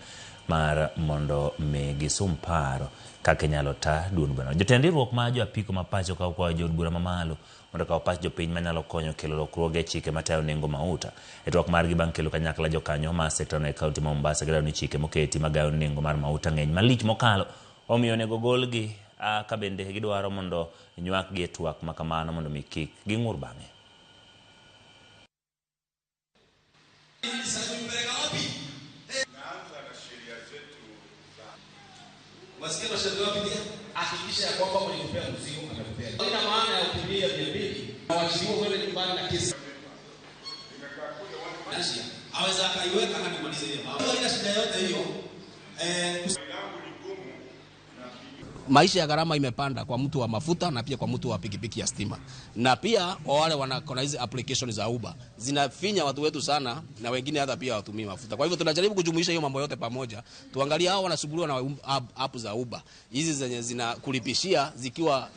mar mondo mi gisum paro kaka inyalo ta duond burano. Jotend riwruok ma jo apiko ma pacho ka okwayo jood bura mamalo mondo okaw pach jopiny manyalo konyo kelo lokruoge e chike matayo nengo mauta. E twak margi bang' kelo kanyakla jokanyo ma sektano e kaunti ma Mombasa gilero ni chike moketi magayo nengo mar mauta ng'eny malich mokalo, omiyo onego golgi ka bende gidwaro mondo nywakgi e twak ma kamano mondo mi kik ging'ur bang'e. Hakikisha ya kwamba mwenye kupea mzigo amekupea. Ina maana ya kukimbia 200 na waachiliwe wewe nyumbani na kesi. Aweza akaiweka hadi malize hiyo. Ina shida yote hiyo. Maisha ya gharama imepanda kwa mtu wa mafuta na pia kwa mtu wa pikipiki ya stima. Na pia kwa wale wana hizi application za Uber zinafinya watu wetu sana, na wengine hata pia watumii mafuta. Kwa hivyo tunajaribu kujumuisha hiyo mambo yote pamoja. Tuangalie hao wanasumbuliwa na app za Uber. Hizi zenye zinakulipishia zikiwa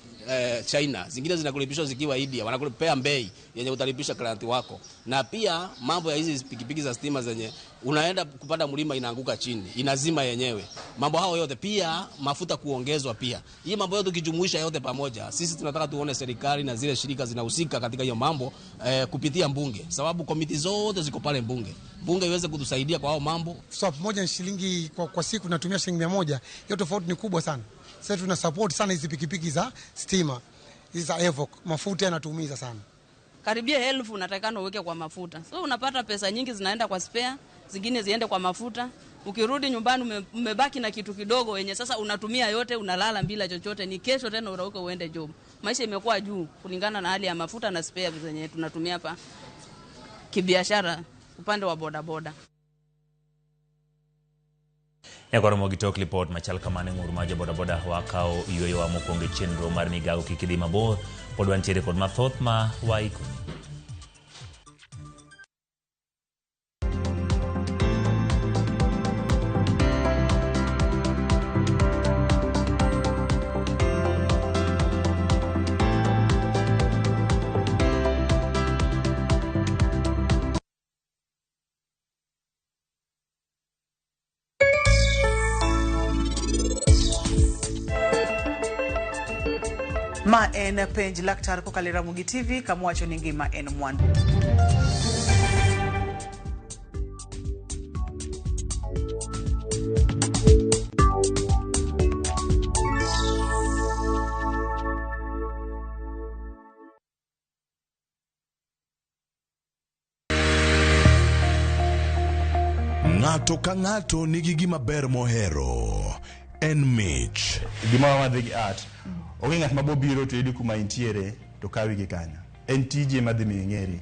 China, zingine zinakulipishwa zikiwa India, wanakulipea bei yenye utalipisha client wako. Na pia mambo ya hizi pikipiki za stima zenye unaenda kupanda mlima inaanguka chini, inazima yenyewe. Mambo hayo yote pia mafuta kuongezwa pia. Hii mambo yote ukijumuisha yote pamoja, sisi tunataka tuone serikali na zile shirika zinahusika katika hiyo mambo kupitia mbunge. Sababu komiti zote ziko pale mbunge. Bunge iweze kutusaidia kwa hao mambo. Swap moja ni shilingi kwa siku natumia shilingi 100. Hiyo tofauti ni kubwa sana. Sasa tuna support sana hizi pikipiki za stima, hizi za Evoque. Mafuta yanatuumiza sana. Karibia 1000 unatakana uweke kwa mafuta. So unapata pesa nyingi zinaenda kwa spare, zingine ziende kwa mafuta. Ukirudi nyumbani umebaki na kitu kidogo yenye sasa unatumia yote, unalala bila chochote, ni kesho tena urauke uende job. Maisha imekuwa juu kulingana na hali ya mafuta na spare zenye tunatumia hapa kibiashara upande wa boda boda. Nyakoromo gi tok lipot machal kamano ng'ur mar jo boda boda wakawo yueyowa mokwongo e chenro mar migawo kik idhi mabor. Pod wantiere kod mathoth ma waikoni. Ma en penj laktar kokalo e Ramogi TV kama wacho ni ngima en mwandu. Ng'ato ka ng'ato nigi gima ber mohero. En mich. Gima wadhi gi art. Onge ng'at ma bobiro to yudi kuma intiere to kawi gi kanyo. En tiji ema dhi miyo ing'eri.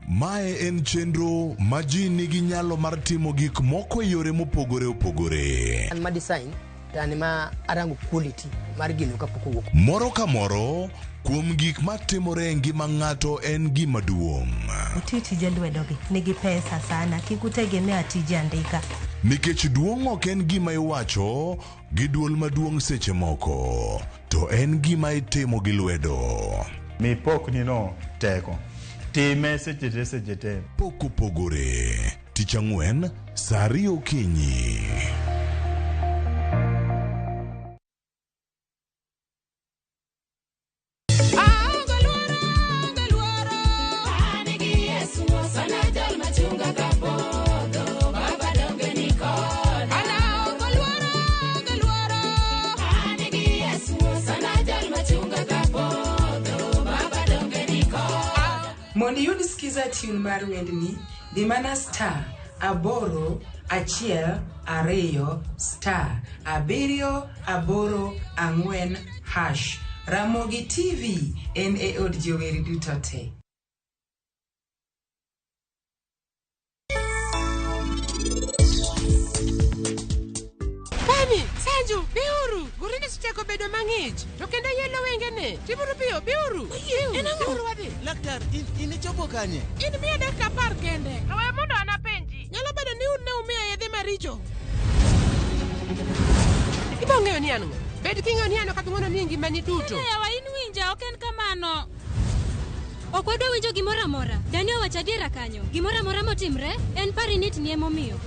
Mae en chenro ma ji nigi nyalo mar timo gik moko e yore mopogore opogore. An ma design to an ema arango quality mar gino kapok owuok. Moro ka moro kuom gik matimore e ngima ng'ato en gima duong'. Uti tije lwedogi nigi pesa sana, kik utegemea tije andika. Nikech duong' ok en gima iwacho gi duol maduong' seche moko, to en gima itimo gi lwedo. Mi pokni no teko. Time seche te seche te. Pok opogore. Tich ang'wen, saa ariyo okinyi. Mondo iyud skiza tune mar wendni, dhi mana star 8 1 2 star 7 8 4 hash. Ramogi TV en e od jower duto te. Femi, Sanju, biuru! Gurini osechako bedo mang'ich, to kendo yelo wengene. Timuru piyo, biuru! En ang'o? Biuru wadhi. Laktar, in, in ichopo kanye? In miya dakika 10 kende. To we mondo an apenji. Nyalo bedo ni un ne umiya yedhe maricho. Ibo ng'eyo ni an ng'a? Bed king'eyo ni an ok abi ng'wono ni e ngimani duto. Yawa in winja, ok en kamano. Ok wadwa winjo gimoro amora. Dani owacho adiera kanyo. Gimoro amora motimre, en parinit ni emomiyo.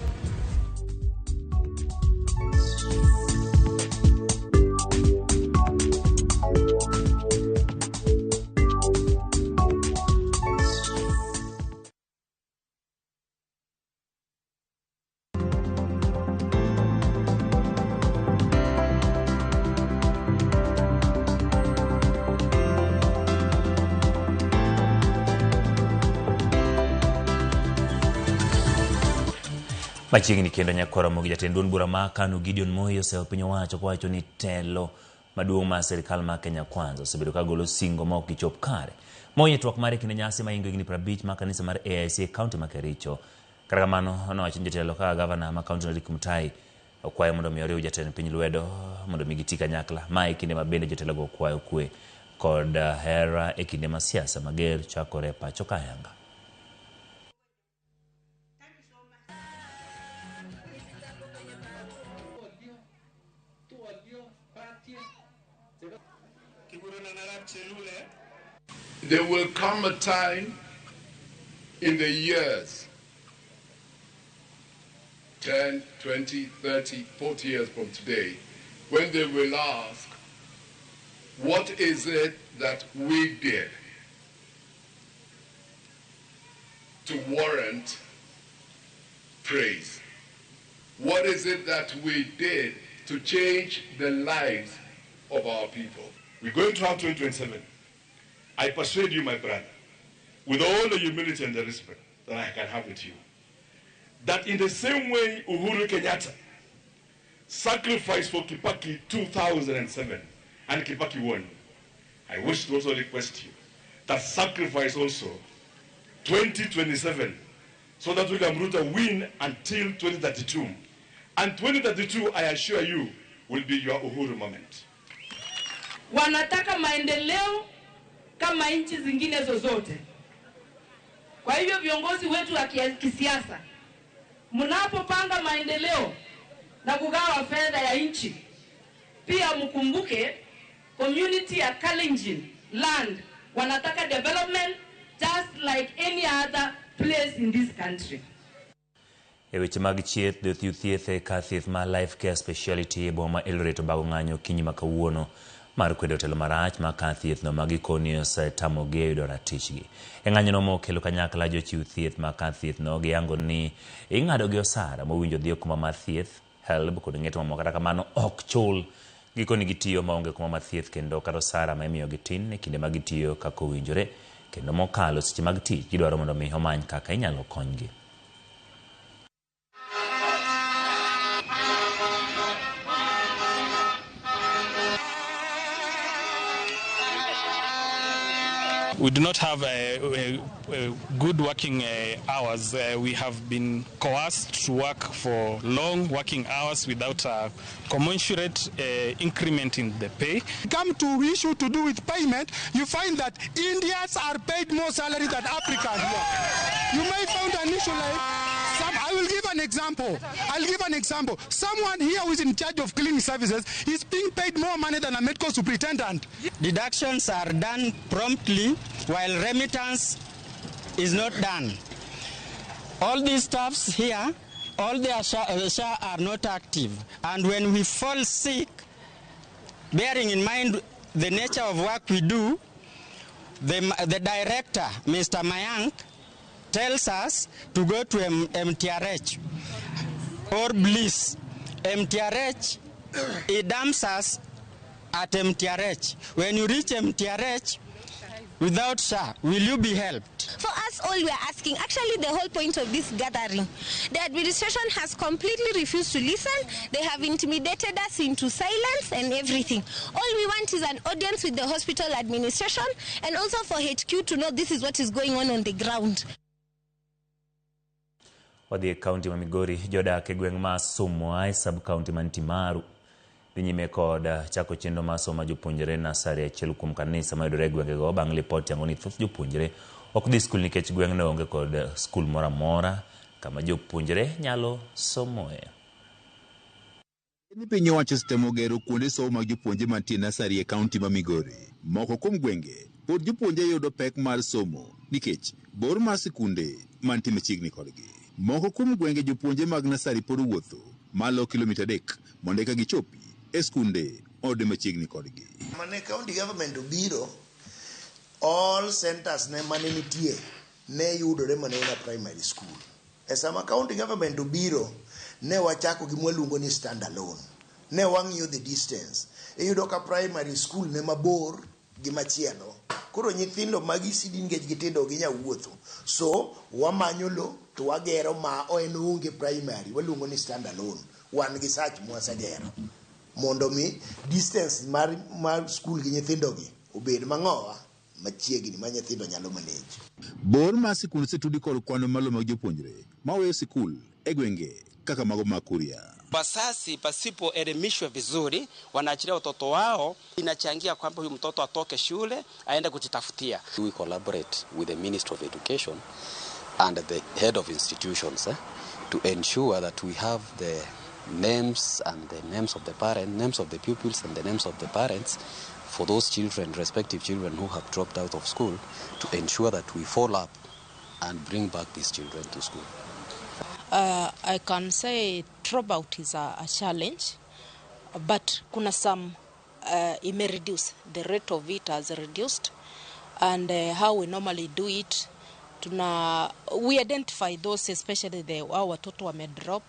Machiegni kendo nyakwar Ramogi jatend duond bura ma KANU Gideon Moi oseyo piny owacho kowacho ni telo maduong' mar sirikal ma Kenya Kwanza osebedo ka golo singo ma ok gichop kare. Moi e twak mare e kinde nyasi ma hingo higni 50 ma kanisa mar AIC e kaunti ma Kericho. Kata kamano nowacho ni jotelo kaka gavana ma kaunti no Eric Mutai okwayo mondo mi oriw jatend piny lwedo mondo mi giti kanyakla. Ma e kinde ma bende jotelogo okwayo kwe kod hera e kinde ma siasa mager chakore e pacho ka ayanga. There will come a time in the years 10, 20, 30, 40 years from today when they will ask, what is it that we did to warrant praise? What is it that we did to change the lives of our people? We're going to have 2027. I persuade you, my brother, with all the humility and the respect that I can have with you, that in the same way Uhuru Kenyatta sacrificed for Kibaki 2007 and Kibaki won, I wish to also request you that sacrifice also 2027 so that William Ruto win until 2032. And 2032, I assure you, will be your Uhuru moment. Wanataka maendeleo kama nchi zingine zozote. Kwa hivyo viongozi wetu wa kisiasa, mnapopanga maendeleo na kugawa fedha ya nchi, pia mkumbuke community ya Kalenjin land wanataka development just like any other place in this country. E weche mag chieth, jothieth thieth e kar thieth ma Life Care Speciality e boma ma Eldoret obago ng'anyo okinyi ma kawuono. mar kwedo telo marach ma kar thiethno ma gikoni osetamogi e yudo ratichgi. E ng'anyono mokelo kanyakla jochiw thieth ma kar thiethno giyango ni ing'adogi osara mowinjo dhi okumba mar thieth, HELB kod ng'eto mamoko kata kamano ok chul. Gikoni gitiyo maonge okumba mar thieth kendo kata osara ma imiyogi tin e kinde ma gitiyo kaka owinjore kendo mokalo seche mag tich gidwaro mondo mi omany kaka inyalo konygi. We do not have good working hours. We have been coerced to work for long working hours without a commensurate increment in the pay. Come to issue to do with payment, you find that Indians are paid more salary than Africans here. You may find an issue like, some, I will give an example. I'll give an example. Someone here who is in charge of cleaning services is being paid more money than a medical superintendent. Deductions are done promptly while remittance is not done. All these staffs here, all their SHA are not active. And when we fall sick, bearing in mind the nature of work we do, the director, Mr. Mayank, tells us to go to MTRH or Bliss. MTRH, he dumps us at MTRH. When you reach MTRH, without SHA, will you be helped? For us all, we are asking, actually the whole point of this gathering, the administration has completely refused to listen. They have intimidated us into silence and everything. All we want is an audience with the hospital administration and also for HQ to know this is what is going on the ground. Wadhi e kaunti ma Migori, jodak e gweng' ma Sumwa e sub-county man Timaru dhi nyime kod chako chenro mar somo jopuonjre nasari achiel kuom kanisa mayudore e gwengego bang' lipot yango ni thoth jopuonjre ok dhi skul nikech gweng'no onge kod skul moro amora kama jopuonjre nyalo somoe. Ni piny owacho osetemo gero kuonde somo mag jopuonjre mantie nasari e kaunti ma Migori. Moko kuom gwenge pod jopuonjre yudo pek mar somo nikech bor mar sikunde mantie machiegni kodgi. Moko kuom gwenge jopuonjre mag nasari pod wuotho malo kilomita 3 mondo eka gichopi e skunde ode machiegni kodgi. Mane county government obiro, all centers ne mane nitie ne yudore mana e primary school. E sama county government obiro, ne wachako gima waluongo ni stand alone. Ne wang'iyo the distance. Iyudo ka primary school ne mabor gi machielo. Koro nyithindo mag ECD nikech gitindo ok ginyal wuotho. So wamanyo lo to wagero ma en onge primary, waluongo ni stand alone. Wan gi sach mwasegero mondo mi distance mar school gi nyithindo gi obed mang'owa machiegni ma nyithindo nyalo manage. Bor mar sikul osetudi kod kwan malo mag jopuonjre maweyo sikul e gwenge kaka mago mag Kuria. Wazazi pasipoelimishwa vizuri, wanaachilia watoto wao, inachangia kwamba huyu mtoto atoke shule aende kujitafutia. We collaborate with the Ministry of Education and the head of institutions to ensure that we have the names and the names of the parents, names of the pupils and the names of the parents for those children, respective children who have dropped out of school, to ensure that we follow up and bring back these children to school. I can say dropout is a challenge, but kuna some it may reduce. The rate of it has reduced, and how we normally do it, we identify those, especially the watoto wame drop.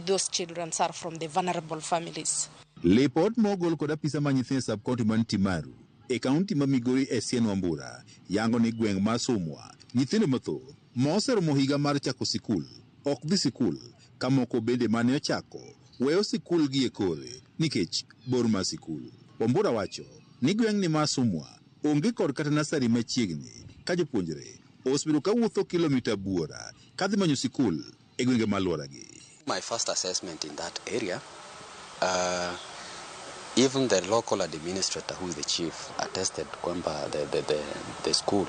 Those children are from the vulnerable families. Lipot mogol kod apisa ma nyithindo e sub-county man Timaru e kaunti ma Migori Essien Wambura yango ni gweng' ma Sumwa nyithindo mathoth moseromo higa mar chako sikul ok dhi sikul ka moko bende mane ochako weyo sikul gi e kore nikech bor mar sikul. Wambura wacho ni gweng'ni ma Sumwa onge kod kata nasari machiegni ka jopuonjre osebedo kawuotho kilomita buora kadhi manyo sikul e gwenge maluoragi. My first assessment in that area, even the local administrator, who is the chief, attested kwamba the school,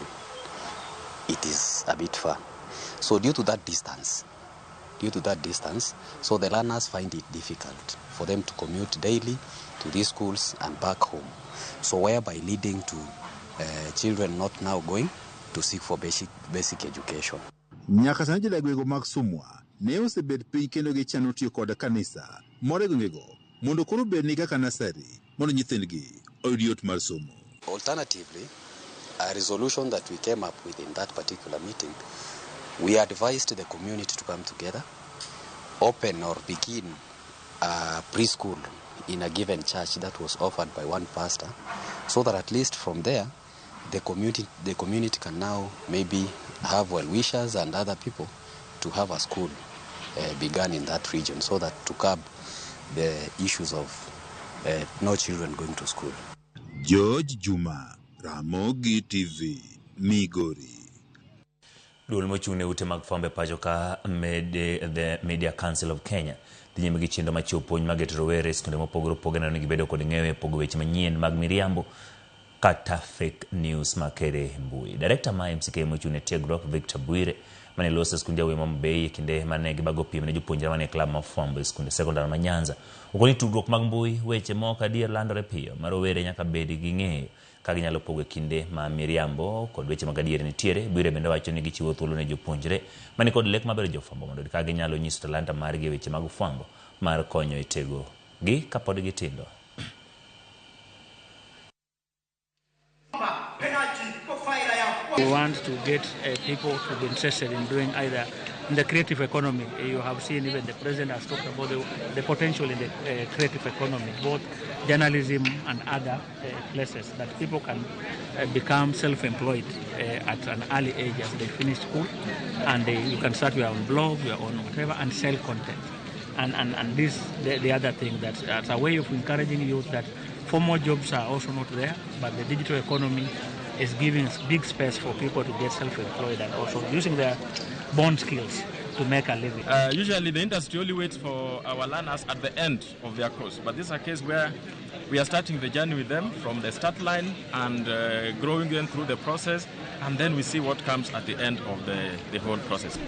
it is a bit far. So due to that distance, so the learners find it difficult for them to commute daily to these schools and back home. So whereby leading to children not now going to seek for basic education. Nyaka sani jodak gwengego mag Sumwa ne osebet piny kendo gichano tiyo kod kanisa moro e gwengego mondo koro obedni kaka nasari mondo nyithindgi oyud yot mar somo. Alternatively, a resolution that we came up with in that particular meeting, we advised the community to come together, open or begin a preschool in a given church that was offered by one pastor, so that at least from there, the community can now maybe have well-wishers and other people to have a school begun in that region, so that to curb the issues of no children going to school. George Juma, Ramogi TV, Migori. Duol mochung' ne ute mag fwambo e pacho ka the Media Council of Kenya dhi nyime gi chenro mar chiwo puonj mag rowere e skunde mopogore opogore neno ni gibedo kod ng'eyo e pogo weche manyien mag miriambo kata fake news makere e mbui. Director ma MCK mochung' ne tiegruok Victor Bwire mane loso e skund Jawuoyi ma Homa Bay e kinde mane gibago piem ne jopuonjre mane klab mar fwambo e skunde sekondar ma Nyanza. Okoni tudruok mag mbui weche ma ok adier landore piyo ma rowere nyaka bed gi ng'eyo ka ginyalo pogo e kinde ma miriambo kod weche mag adier nitiere. Bwire bende wacho ni gichiwo thuolo ne jopuonjre mani kod lek maber jofwambo mondo ka ginyalo nyiso talanta margi e weche mag fwambo mar konyo e tego gi kapod gitindo. We want to get people to be interested in doing either in the creative economy. You have seen even the president has talked about the potential in the creative economy, both journalism and other places, that people can become self-employed at an early age as they finish school, and you can start your own blog, your own whatever, and sell content. And this, the other thing, that's a way of encouraging youth that formal jobs are also not there, but the digital economy is giving big space for people to get self-employed and also using their born skills to make a living. Usually the industry only waits for our learners at the end of their course, but this is a case where we are starting the journey with them from the start line and growing them through the process, and then we see what comes at the end of the whole process.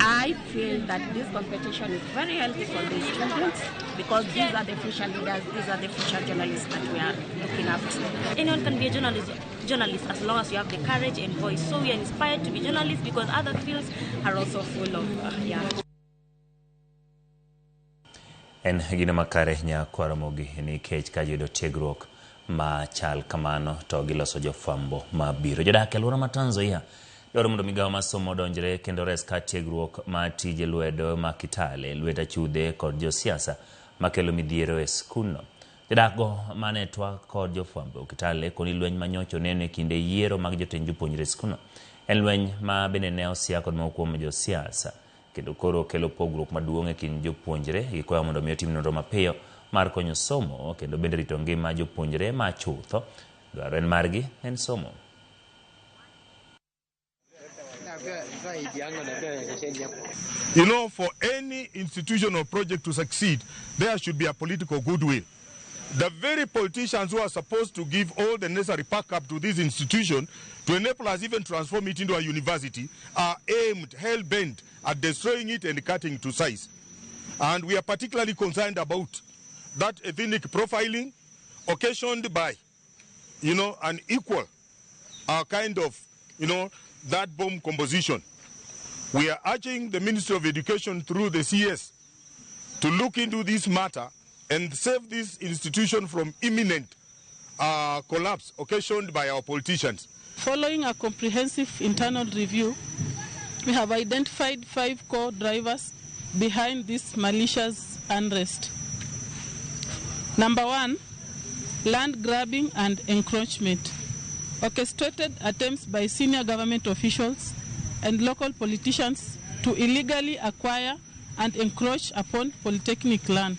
I feel that this competition is very healthy for the students, because these are the future leaders, these are the future journalists that we are looking up to. Anyone can be a journalist as long as you have the courage and voice. So we are inspired to be journalists because other fields are also full of, yeah. En gino makare nyakwar Ramogi nikech ka ji yudo tiegruok machal kamano to giloso jofwambo mabiro. Jodak e alwora ma Trans Nzoia dwaro mondo migawo mar somo odonjre kendo res kar tiegruok mar tije lwedo ma Kitale, lwet achudhe kod josiasa makelo midhiero e skundno. Jodak go mane twak kod jofwambo Kitale koni lweny manyocha oneno e kinde yiero mag jotend jopuonjre e skundno. En lweny ma bende ne osia kod moko kuom josiasa kendo koro kelo pogruok maduong' e kind jopuonjre. Gikwayo mondo mi otim nonro mapiyo mar konyo somo kendo bende rito ngima jopuonjre ma chutho dwaro en margi en somo. You know, for any institution or project to succeed, there should be a political goodwill. The very politicians who are supposed to give all the necessary backup to this institution to enable us even transform it into a university are aimed, hell-bent at destroying it and cutting to size. And we are particularly concerned about that ethnic profiling occasioned by, you know, an equal kind of, you know, that bomb composition. We are urging the Ministry of Education through the CS to look into this matter and save this institution from imminent collapse occasioned by our politicians. Following a comprehensive internal review, we have identified 5 core drivers behind this malicious unrest. Number 1, land grabbing and encroachment. Orchestrated attempts by senior government officials and local politicians to illegally acquire and encroach upon polytechnic land.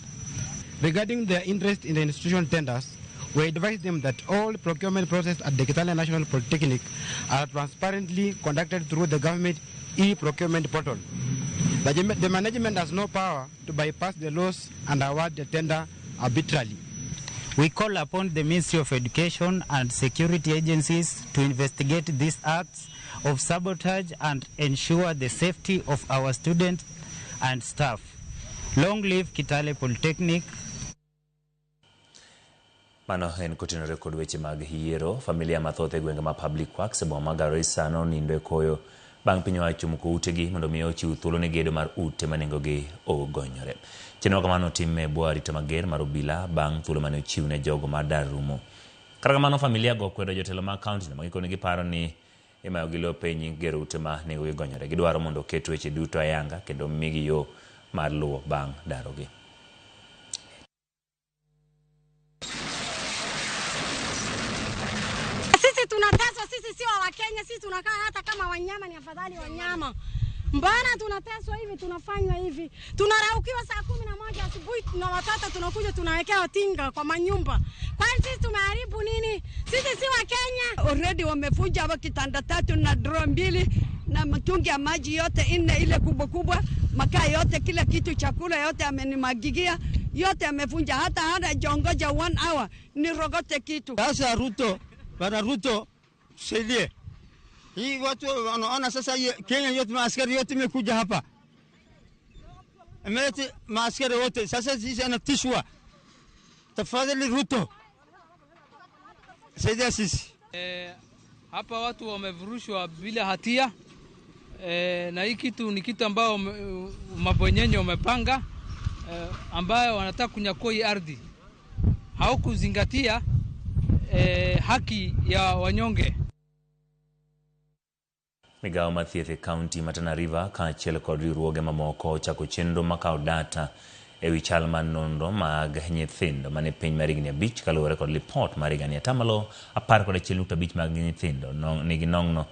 Regarding their interest in the institution tenders, we advise them that all procurement processes at the Kitale National Polytechnic are transparently conducted through the government e-procurement portal. The management has no power to bypass the laws and award the tender arbitrarily. We call upon the Ministry of Education and security agencies to investigate these acts of sabotage and ensure the safety of our students and staff. Long live Kitale Polytechnic. Mano en kotenore kod weche mag yiero. Familia mathoth e gwenge ma Public Works e boma ma Garissa nonindo e koyo bang' piny owacho muko utegi mondo mi ochiw thuolo ne gedo mar ute ma nengogi ogonyore. Chenro kamano otim e bwo arita mager mar obila bang' thuolo mane ochiw ne jogo mar dar rumo. Kata kamano, familia go okwedo jotelo mag kaunti no ma gikone giparo ni imayogi lope e nying gero ute ma nengogi gonyore. Gidwaro mondo oket weche duto ayanga kendo migi yo mar luwo bang' darogi. Sisi tunateswa, sisi sio Wakenya, sisi tunakaa hata kama wanyama, ni afadhali wanyama. Mbona tunateswa hivi, tunafanywa hivi? Tunaraukiwa saa 11 asubuhi na watoto tunakuja tunawekewa tinga kwa manyumba. Kwani sisi tumeharibu nini? Sisi si Wakenya. Already wamevunja hapa kitanda 3 na drawer 2 na mtungi ya maji yote 4 ile kubwa kubwa, makaa yote, kila kitu, chakula yote amenimagigia, yote amevunja, hata hana jongoja 1 hour nirogote kitu. Sasa Ruto, Bwana Ruto, tusaidie. Hii watu wanaona sasa Kenya yote maaskari yote imekuja hapa. Amelete maaskari wote. Sasa sisi anatishwa. Tafadhali Ruto, saidia sisi. Hapa watu wamevurushwa bila hatia. Na hii kitu ni kitu ambao mabwenyenye wamepanga, ambayo wanataka kunyakua hii ardhi. Hawakuzingatia haki ya wanyonge. Migawo mar thieth e kaunti ma Tana River kaachiel kod riwruoge mamoko ochako chenro makawo data ewi chal mar nonro mag nyithindo mane piny mar higni 5 kaluwore kod lipot mar higani 11.5% mag nyithindo nigi nong'no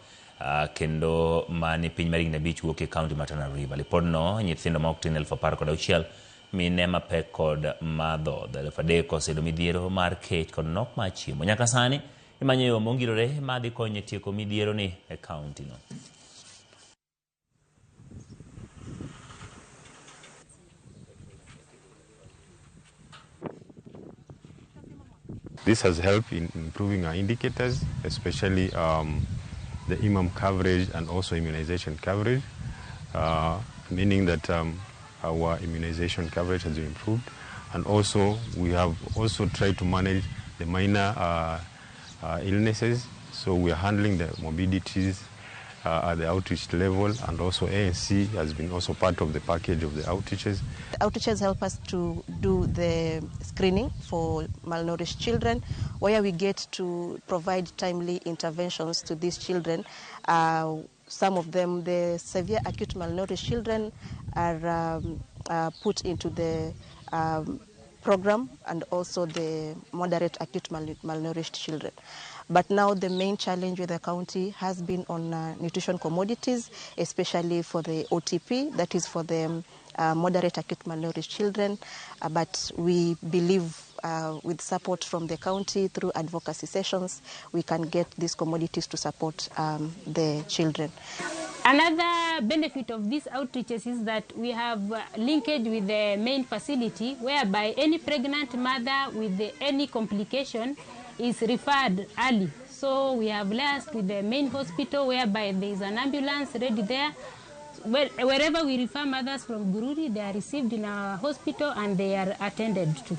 kendo mane piny mar higni 5 wuok e kaunti ma Tana River. Lipodno nyithindo ma ok tin 16,000 mine mapek kod madhodh 3,000 oseyudo midhiero mar kech kod nok mar chiemo. Nyaka sani imanyo yo mongirore madhi konyo e tieko midhiero ni e kaunti no. This has helped in improving our indicators, especially the IMAM coverage and also immunization coverage, meaning that our immunization coverage has been improved. And also, we have also tried to manage the minor illnesses, so we are handling the morbidities at the outreach level, and also ANC has been also part of the package of the outreaches. The outreaches help us to do the screening for malnourished children, where we get to provide timely interventions to these children. Some of them, the severe acute malnourished children, are put into the program, and also the moderate acute malnourished children. But now the main challenge with the county has been on nutrition commodities, especially for the OTP, that is for the moderate acute malnourished children. But we believe with support from the county through advocacy sessions, we can get these commodities to support the children. Another benefit of these outreaches is that we have linkage with the main facility, whereby any pregnant mother with any complication is referred early. So we have liaised with the main hospital, whereby there is an ambulance ready there. Well, wherever we refer mothers from Bururi, they are received in our hospital and they are attended to.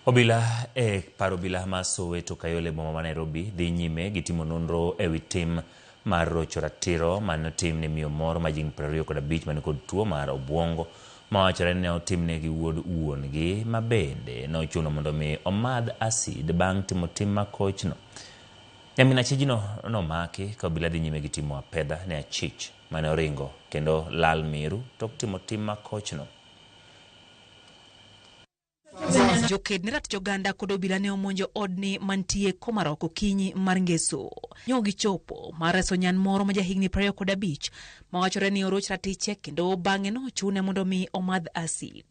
Obila e par obila ma Soweto Kayole boma ma Nairobi dhi nyime gi timo nonro ewi tim mar rocho ratiro mane otim ne miyo moro ma jahigni 25 mane kod tuo mar obuongo mawachore ni ne otimne gi wuod wuon-gi ma bende nochuno mondo mi omadh acid bang' timo tim makochno. Nyamin achijno nomaki ka obila dhi nyime gi timo apedha ne achich mane oringo kendo lal miru tok timo tim makochno. Joked ne ratich oganda kod obila ne omonjo odni mantie Komarok okinyi mar ngeso. Nyo gichopo mar reso nyan moro ma jahigni 25 mawachore ni oroch ratiche kendo bang'e nochune mondo mi omadh acid.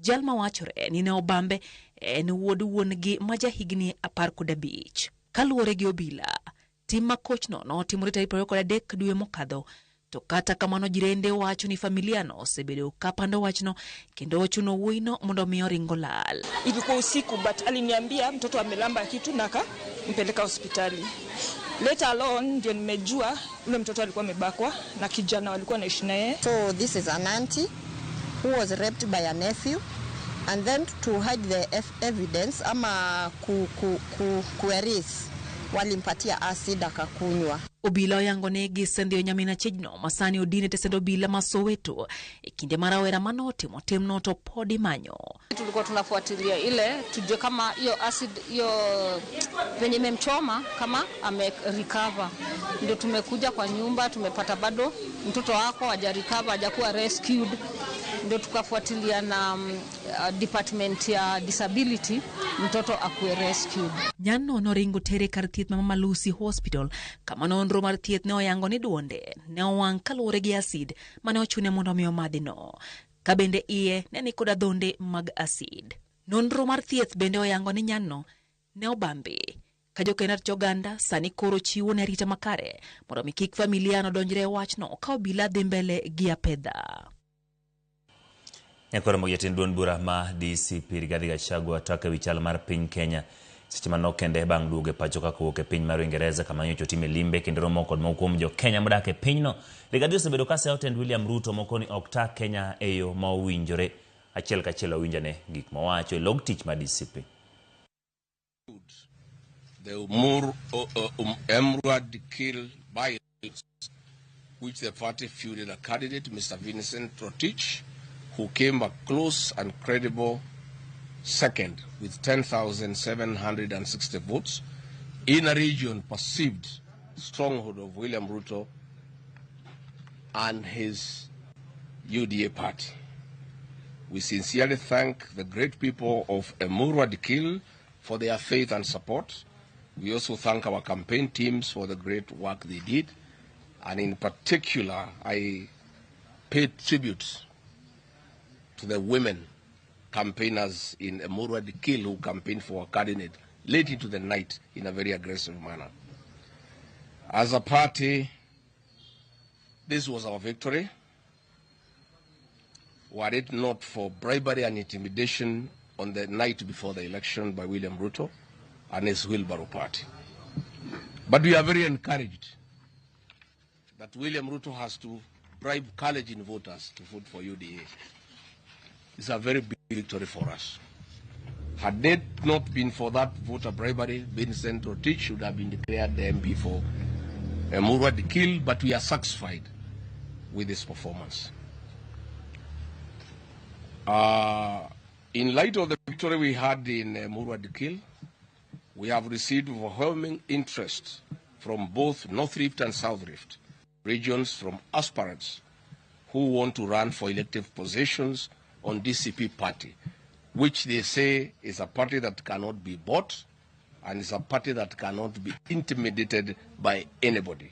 Jal mawachore ni ne obambe en wuod wuon-gi ma jahigni 15. Kaluwore gi obila, tim makochno notimore tarik 23 dwe mokadho. To kata kamano jirende wacho ni familia no osebedo kapando wachno kendo ochuno wuoyino mondo mi oringo lal. Ilikuwa usiku but aliniambia mtoto amelamba kitu na akampeleka hospitali. Later on ndio nimejua yule mtoto alikuwa amebakwa na kijana walikuwa wanaishi naye. So this is an auntie who was raped by a nephew, and then to hide the evidence ama ku erase Walimpatia acid akakunywa. Obila oyango ni gisendhiyo nyamin achijno ma sani odin e tesend obila ma Soweto e kinde ma rawera manotimo timno to pod imanyo. Tulikuwa tunafuatilia ile tujue kama hiyo acid hiyo venye imemchoma kama ame recover. Ndio tumekuja kwa nyumba tumepata bado mtoto wako haja recover, hajakuwa rescued. Ndio tukafuatilia na department ya disability mtoto akuwe rescued. Nyanno noringo tere kar thieth ma Mama Lucy Hospital kama nonro mar thieth ne oyango ni duonde ne owang' kaluwore gi acid mane ochune mondo omi omadhi no. Ka bende iye ne ni kod adhonde mag acid. Nonro mar thieth bende oyango ni nyanno ne obambi. Ka jokenat joganda sani koro chiwo ne arita makare mondo mi kik familia no donjre e wachno ka obila dhi mbele gi apedha. Nyakoro mag jatend duond bura ma DCP Rigathi Gachagua twak ewi chal mar piny Kenya seche manok kende bang' duogo e pacho ka kowuok e piny mar Uingereza kama nyocha otime limbe kendo romo kod moko kuom jo Kenya modak e pinyno. Rigathi osebedo ka seyo tend William Ruto moko ni ok ta Kenya e yo ma owinjore. Achiel kachiel wawinjane gik mowacho e log tich mar DCP. The Emurua Dikirr by which the party fielded a candidate, Mr. Vincent Rotich, who came a close and credible second with 10,760 votes in a region perceived stronghold of William Ruto and his UDA party. We sincerely thank the great people of Emurua Dikirr for their faith and support. We also thank our campaign teams for the great work they did. And in particular, I pay tribute to the women campaigners in Emurua Dikirr who campaigned for our candidate late into the night in a very aggressive manner. As a party, this was our victory. Were it not for bribery and intimidation on the night before the election by William Ruto and his wheelbarrow party. But we are very encouraged that William Ruto has to bribe Kalenjin voters to vote for UDA. It's a very big victory for us. Had it not been for that voter bribery, Vincent Rotich should have been declared the MP for Emurua Dikirr, but we are satisfied with this performance. In light of the victory we had in Emurua Dikirr, we have received overwhelming interest from both North Rift and South Rift regions from aspirants who want to run for elective positions on DCP party, which they say is a party that cannot be bought and is a party that cannot be intimidated by anybody.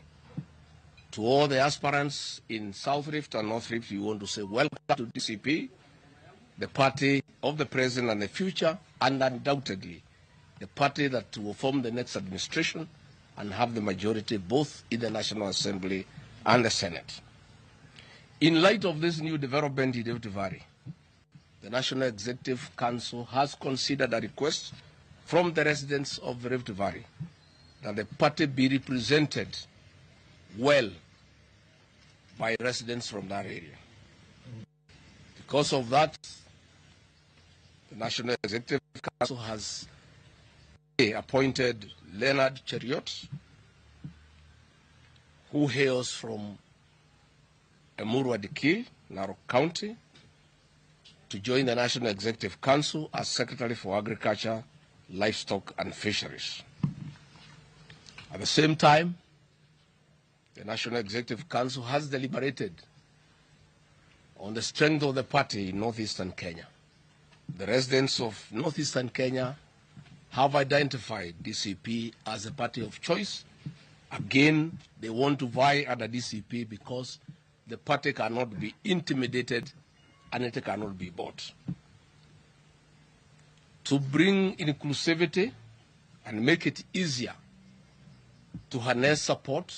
To all the aspirants in South Rift and North Rift, we want to say welcome to DCP, the party of the present and the future, and undoubtedly the party that will form the next administration and have the majority both in the National Assembly and the Senate. In light of this new development in Rift Valley, the National Executive Council has considered a request from the residents of Rift Valley that the party be represented well by residents from that area. Because of that, the National Executive Council has appointed Leonard Cheruiyot, who hails from Emurua Dikirr, Narok County, to join the National Executive Council as Secretary for Agriculture, Livestock and Fisheries. At the same time, the National Executive Council has deliberated on the strength of the party in northeastern Kenya. The residents of northeastern Kenya have identified DCP as a party of choice. Again, they want to vie under DCP because the party cannot be intimidated and it cannot be bought. To bring inclusivity and make it easier to harness support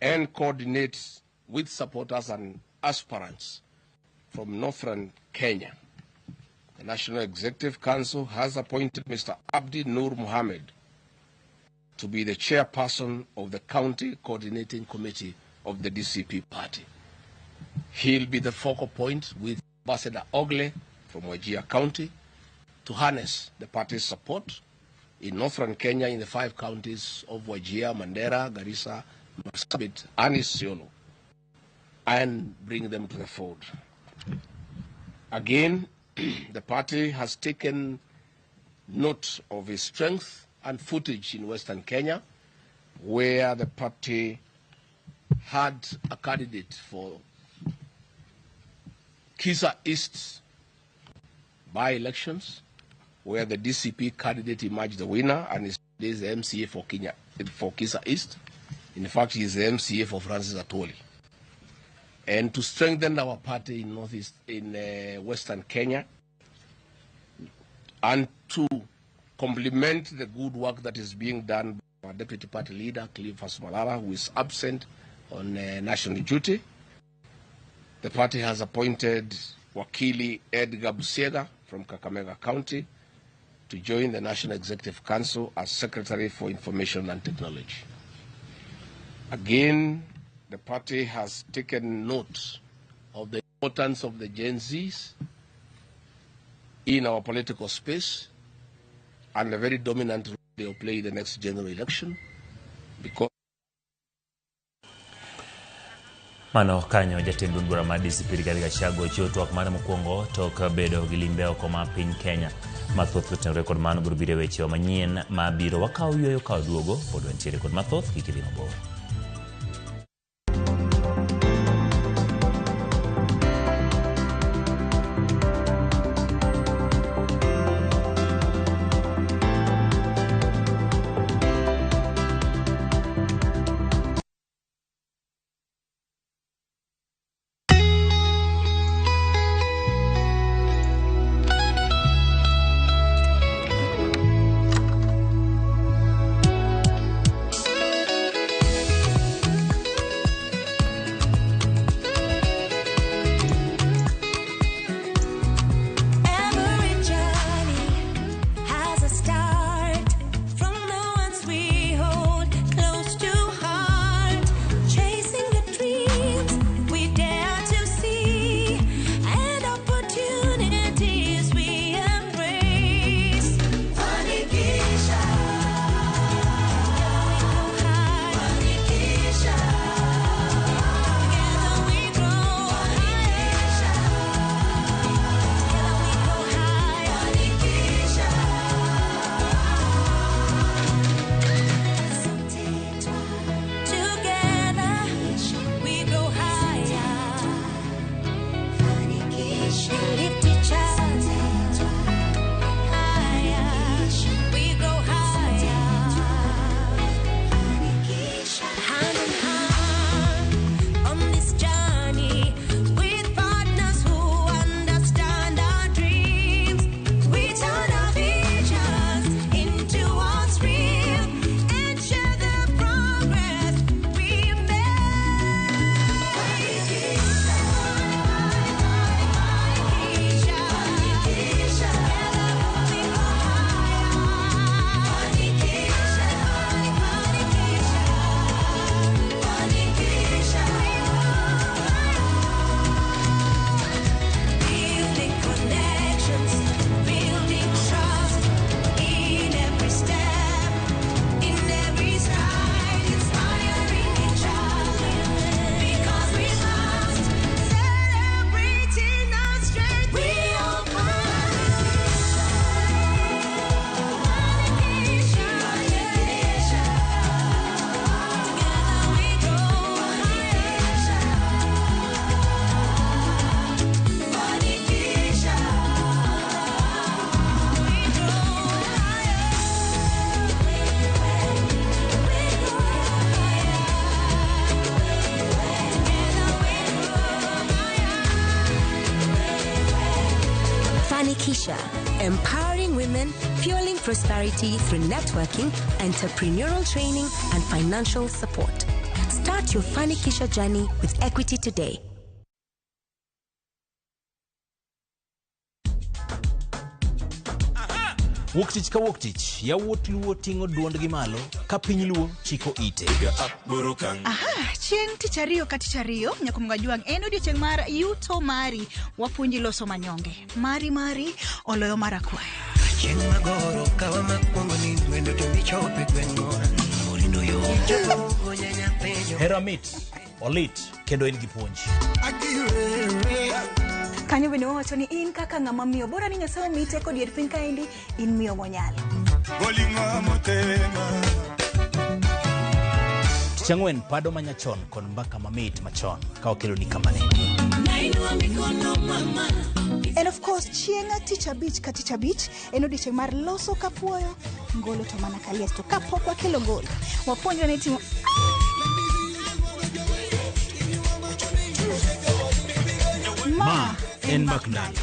and coordinate with supporters and aspirants from northern Kenya, the National Executive Council has appointed Mr. Abdi Nur Mohammed to be the chairperson of the County Coordinating Committee of the DCP party. He'll be the focal point with Ambassador Ogle from Wajir County to harness the party's support in northern Kenya in the 5 counties of Wajir, Mandera, Garissa, Marsabit, and Isiolo, and bring them to the fold. Again, the party has taken note of his strength and footage in Western Kenya, where the party had a candidate for Kisa East by-elections, where the DCP candidate emerged the winner and is the MCA for Kenya, for Kisa East. In fact, he is the MCA for Francis Atwoli. And to strengthen our party in Northeast, in Western Kenya, and to complement the good work that is being done by our deputy party leader, Cleophas Malala, who is absent on national duty, the party has appointed Wakili Edgar Busiega from Kakamega County to join the National Executive Council as Secretary for Information and Technology. Again, the party has taken note of the importance of the Gen Zs in our political space and the very dominant role they will play in the next general election. Because Mano kanyo jatend duond bura mar DCP Rigathi Gachagua chiwo twak mare mokwongo tok bedo gi limbe oko mar piny Kenya. Mathoth otenore kod mano biro biro e wechewa manyien ma biro wakawo yueyo ka waduogo pod wantiere kod mathoth kik idhi mabor. Fanikisha, empowering women, fueling prosperity through networking, entrepreneurial training, and financial support. Start your Fanikisha journey with Equity today. Wuok tich ka wuok tich, yawuot Luo ting'o duondgi malo ka piny Luo chiko ite. Aha, chieng' tich ariyo ka tich ariyo nyakumga jwang' en odiochieng' mar yuto mari, wapuonji loso manyonge. Mari mari oloyo mar akwaya. Chieng' magoro kawa makwongo ni Hera mit, olit, kendo en gi puonj. Kanyo bende wawacho ni in kaka ng'ama miyo bora ni Nyasaye omiyi teko dier piny kaendi in miyo monyalo. Tich ang'wen pado manyachon kod mbaka mamit machon ka wakeloni kamane. And of course chieng' tich abich ka tich abich en odiechieng' mar loso kapuoyo ngolo to mana kalies to kapok wakelo ngolo wapuonjre ni timo Ma en Mbak Ndalo.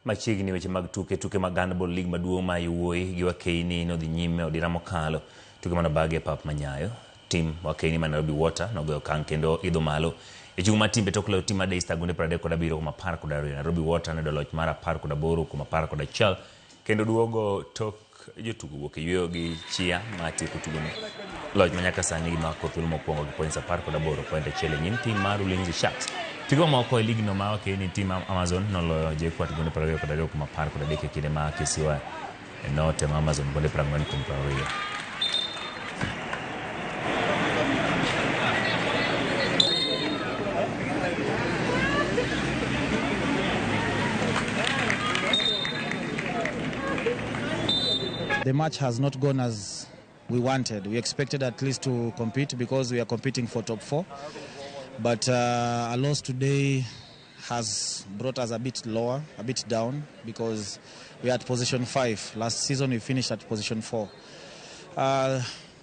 Machiegni weche mag tuke tuke mag handball league maduong' ma yowuoyi gi wakeini nodhi nyime odira mokalo tuke manobagi e pap manyayo tim wakeini ma Nairobi Water nogoyo okang' kendo idho malo e chung' mar timbe tok loyo tim mar Daystar gonde 37 kuom 12. Nairobi Water noyudo loch mar 18 kuom 11 kendo duogo tok jotugo wuok e yueyo gi chia ma tieko tugono. Loch ma nyaka sani gimako thuolo mokwongo gi points 18, point achiel e nyim tim mar Ulinzi Sharks. Tuke mamoko e ligno ma wakeini tim Amazon noloyo JKUAT gonde 22 kuom 13 e kinde ma Kisiwa notemo Amazon gonde 40 kuom 20. The match has not gone as we wanted. We expected at least to compete because we are competing for top four. But a loss today has brought us a bit lower, a bit down, because we are at position 5. Last season we finished at position 4.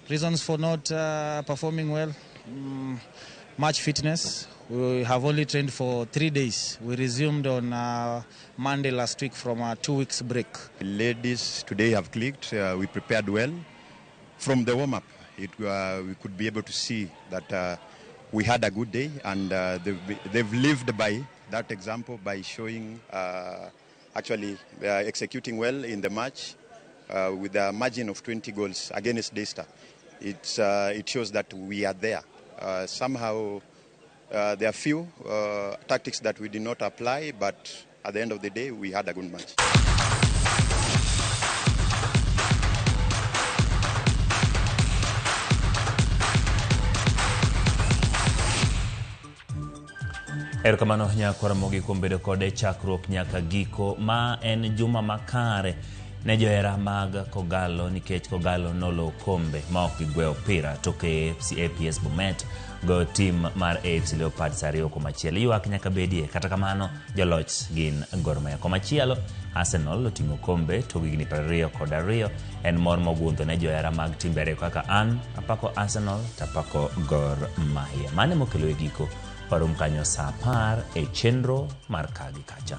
Reasons for not performing well, match fitness. We have only trained for 3 days. We resumed on Monday last week from a 2 weeks break. Ladies today have clicked. We prepared well. From the warm-up, we could be able to see that we had a good day, and they've lived by that example by showing, actually executing well in the match with a margin of 20 goals against Daystar. It shows that we are there. Somehow, there are few tactics that we did not apply, but at the end of the day, we had a good match. Erokamano nyakwara Ramogi kuom bedo kode chakruok nyaka giko. Ma en juma makare ne johera mag Kogalo nikech Kogalo nolo okombe ma ok gigweyo opira tok AFC APS Bomet goyo tim mar AFC Leopards 2-1. Ywak nyaka bedie, kata kamano joloch gin Gor Mahia. Komachielo Arsenal oting'o okombe tok higni 22 en mor mogundho ne johera mag timbe ariyo kaka an apako Arsenal to apako Gor Mahia. Mano emokelo e giko warom kanyo saa 10 e chenro mar ka gi kacha.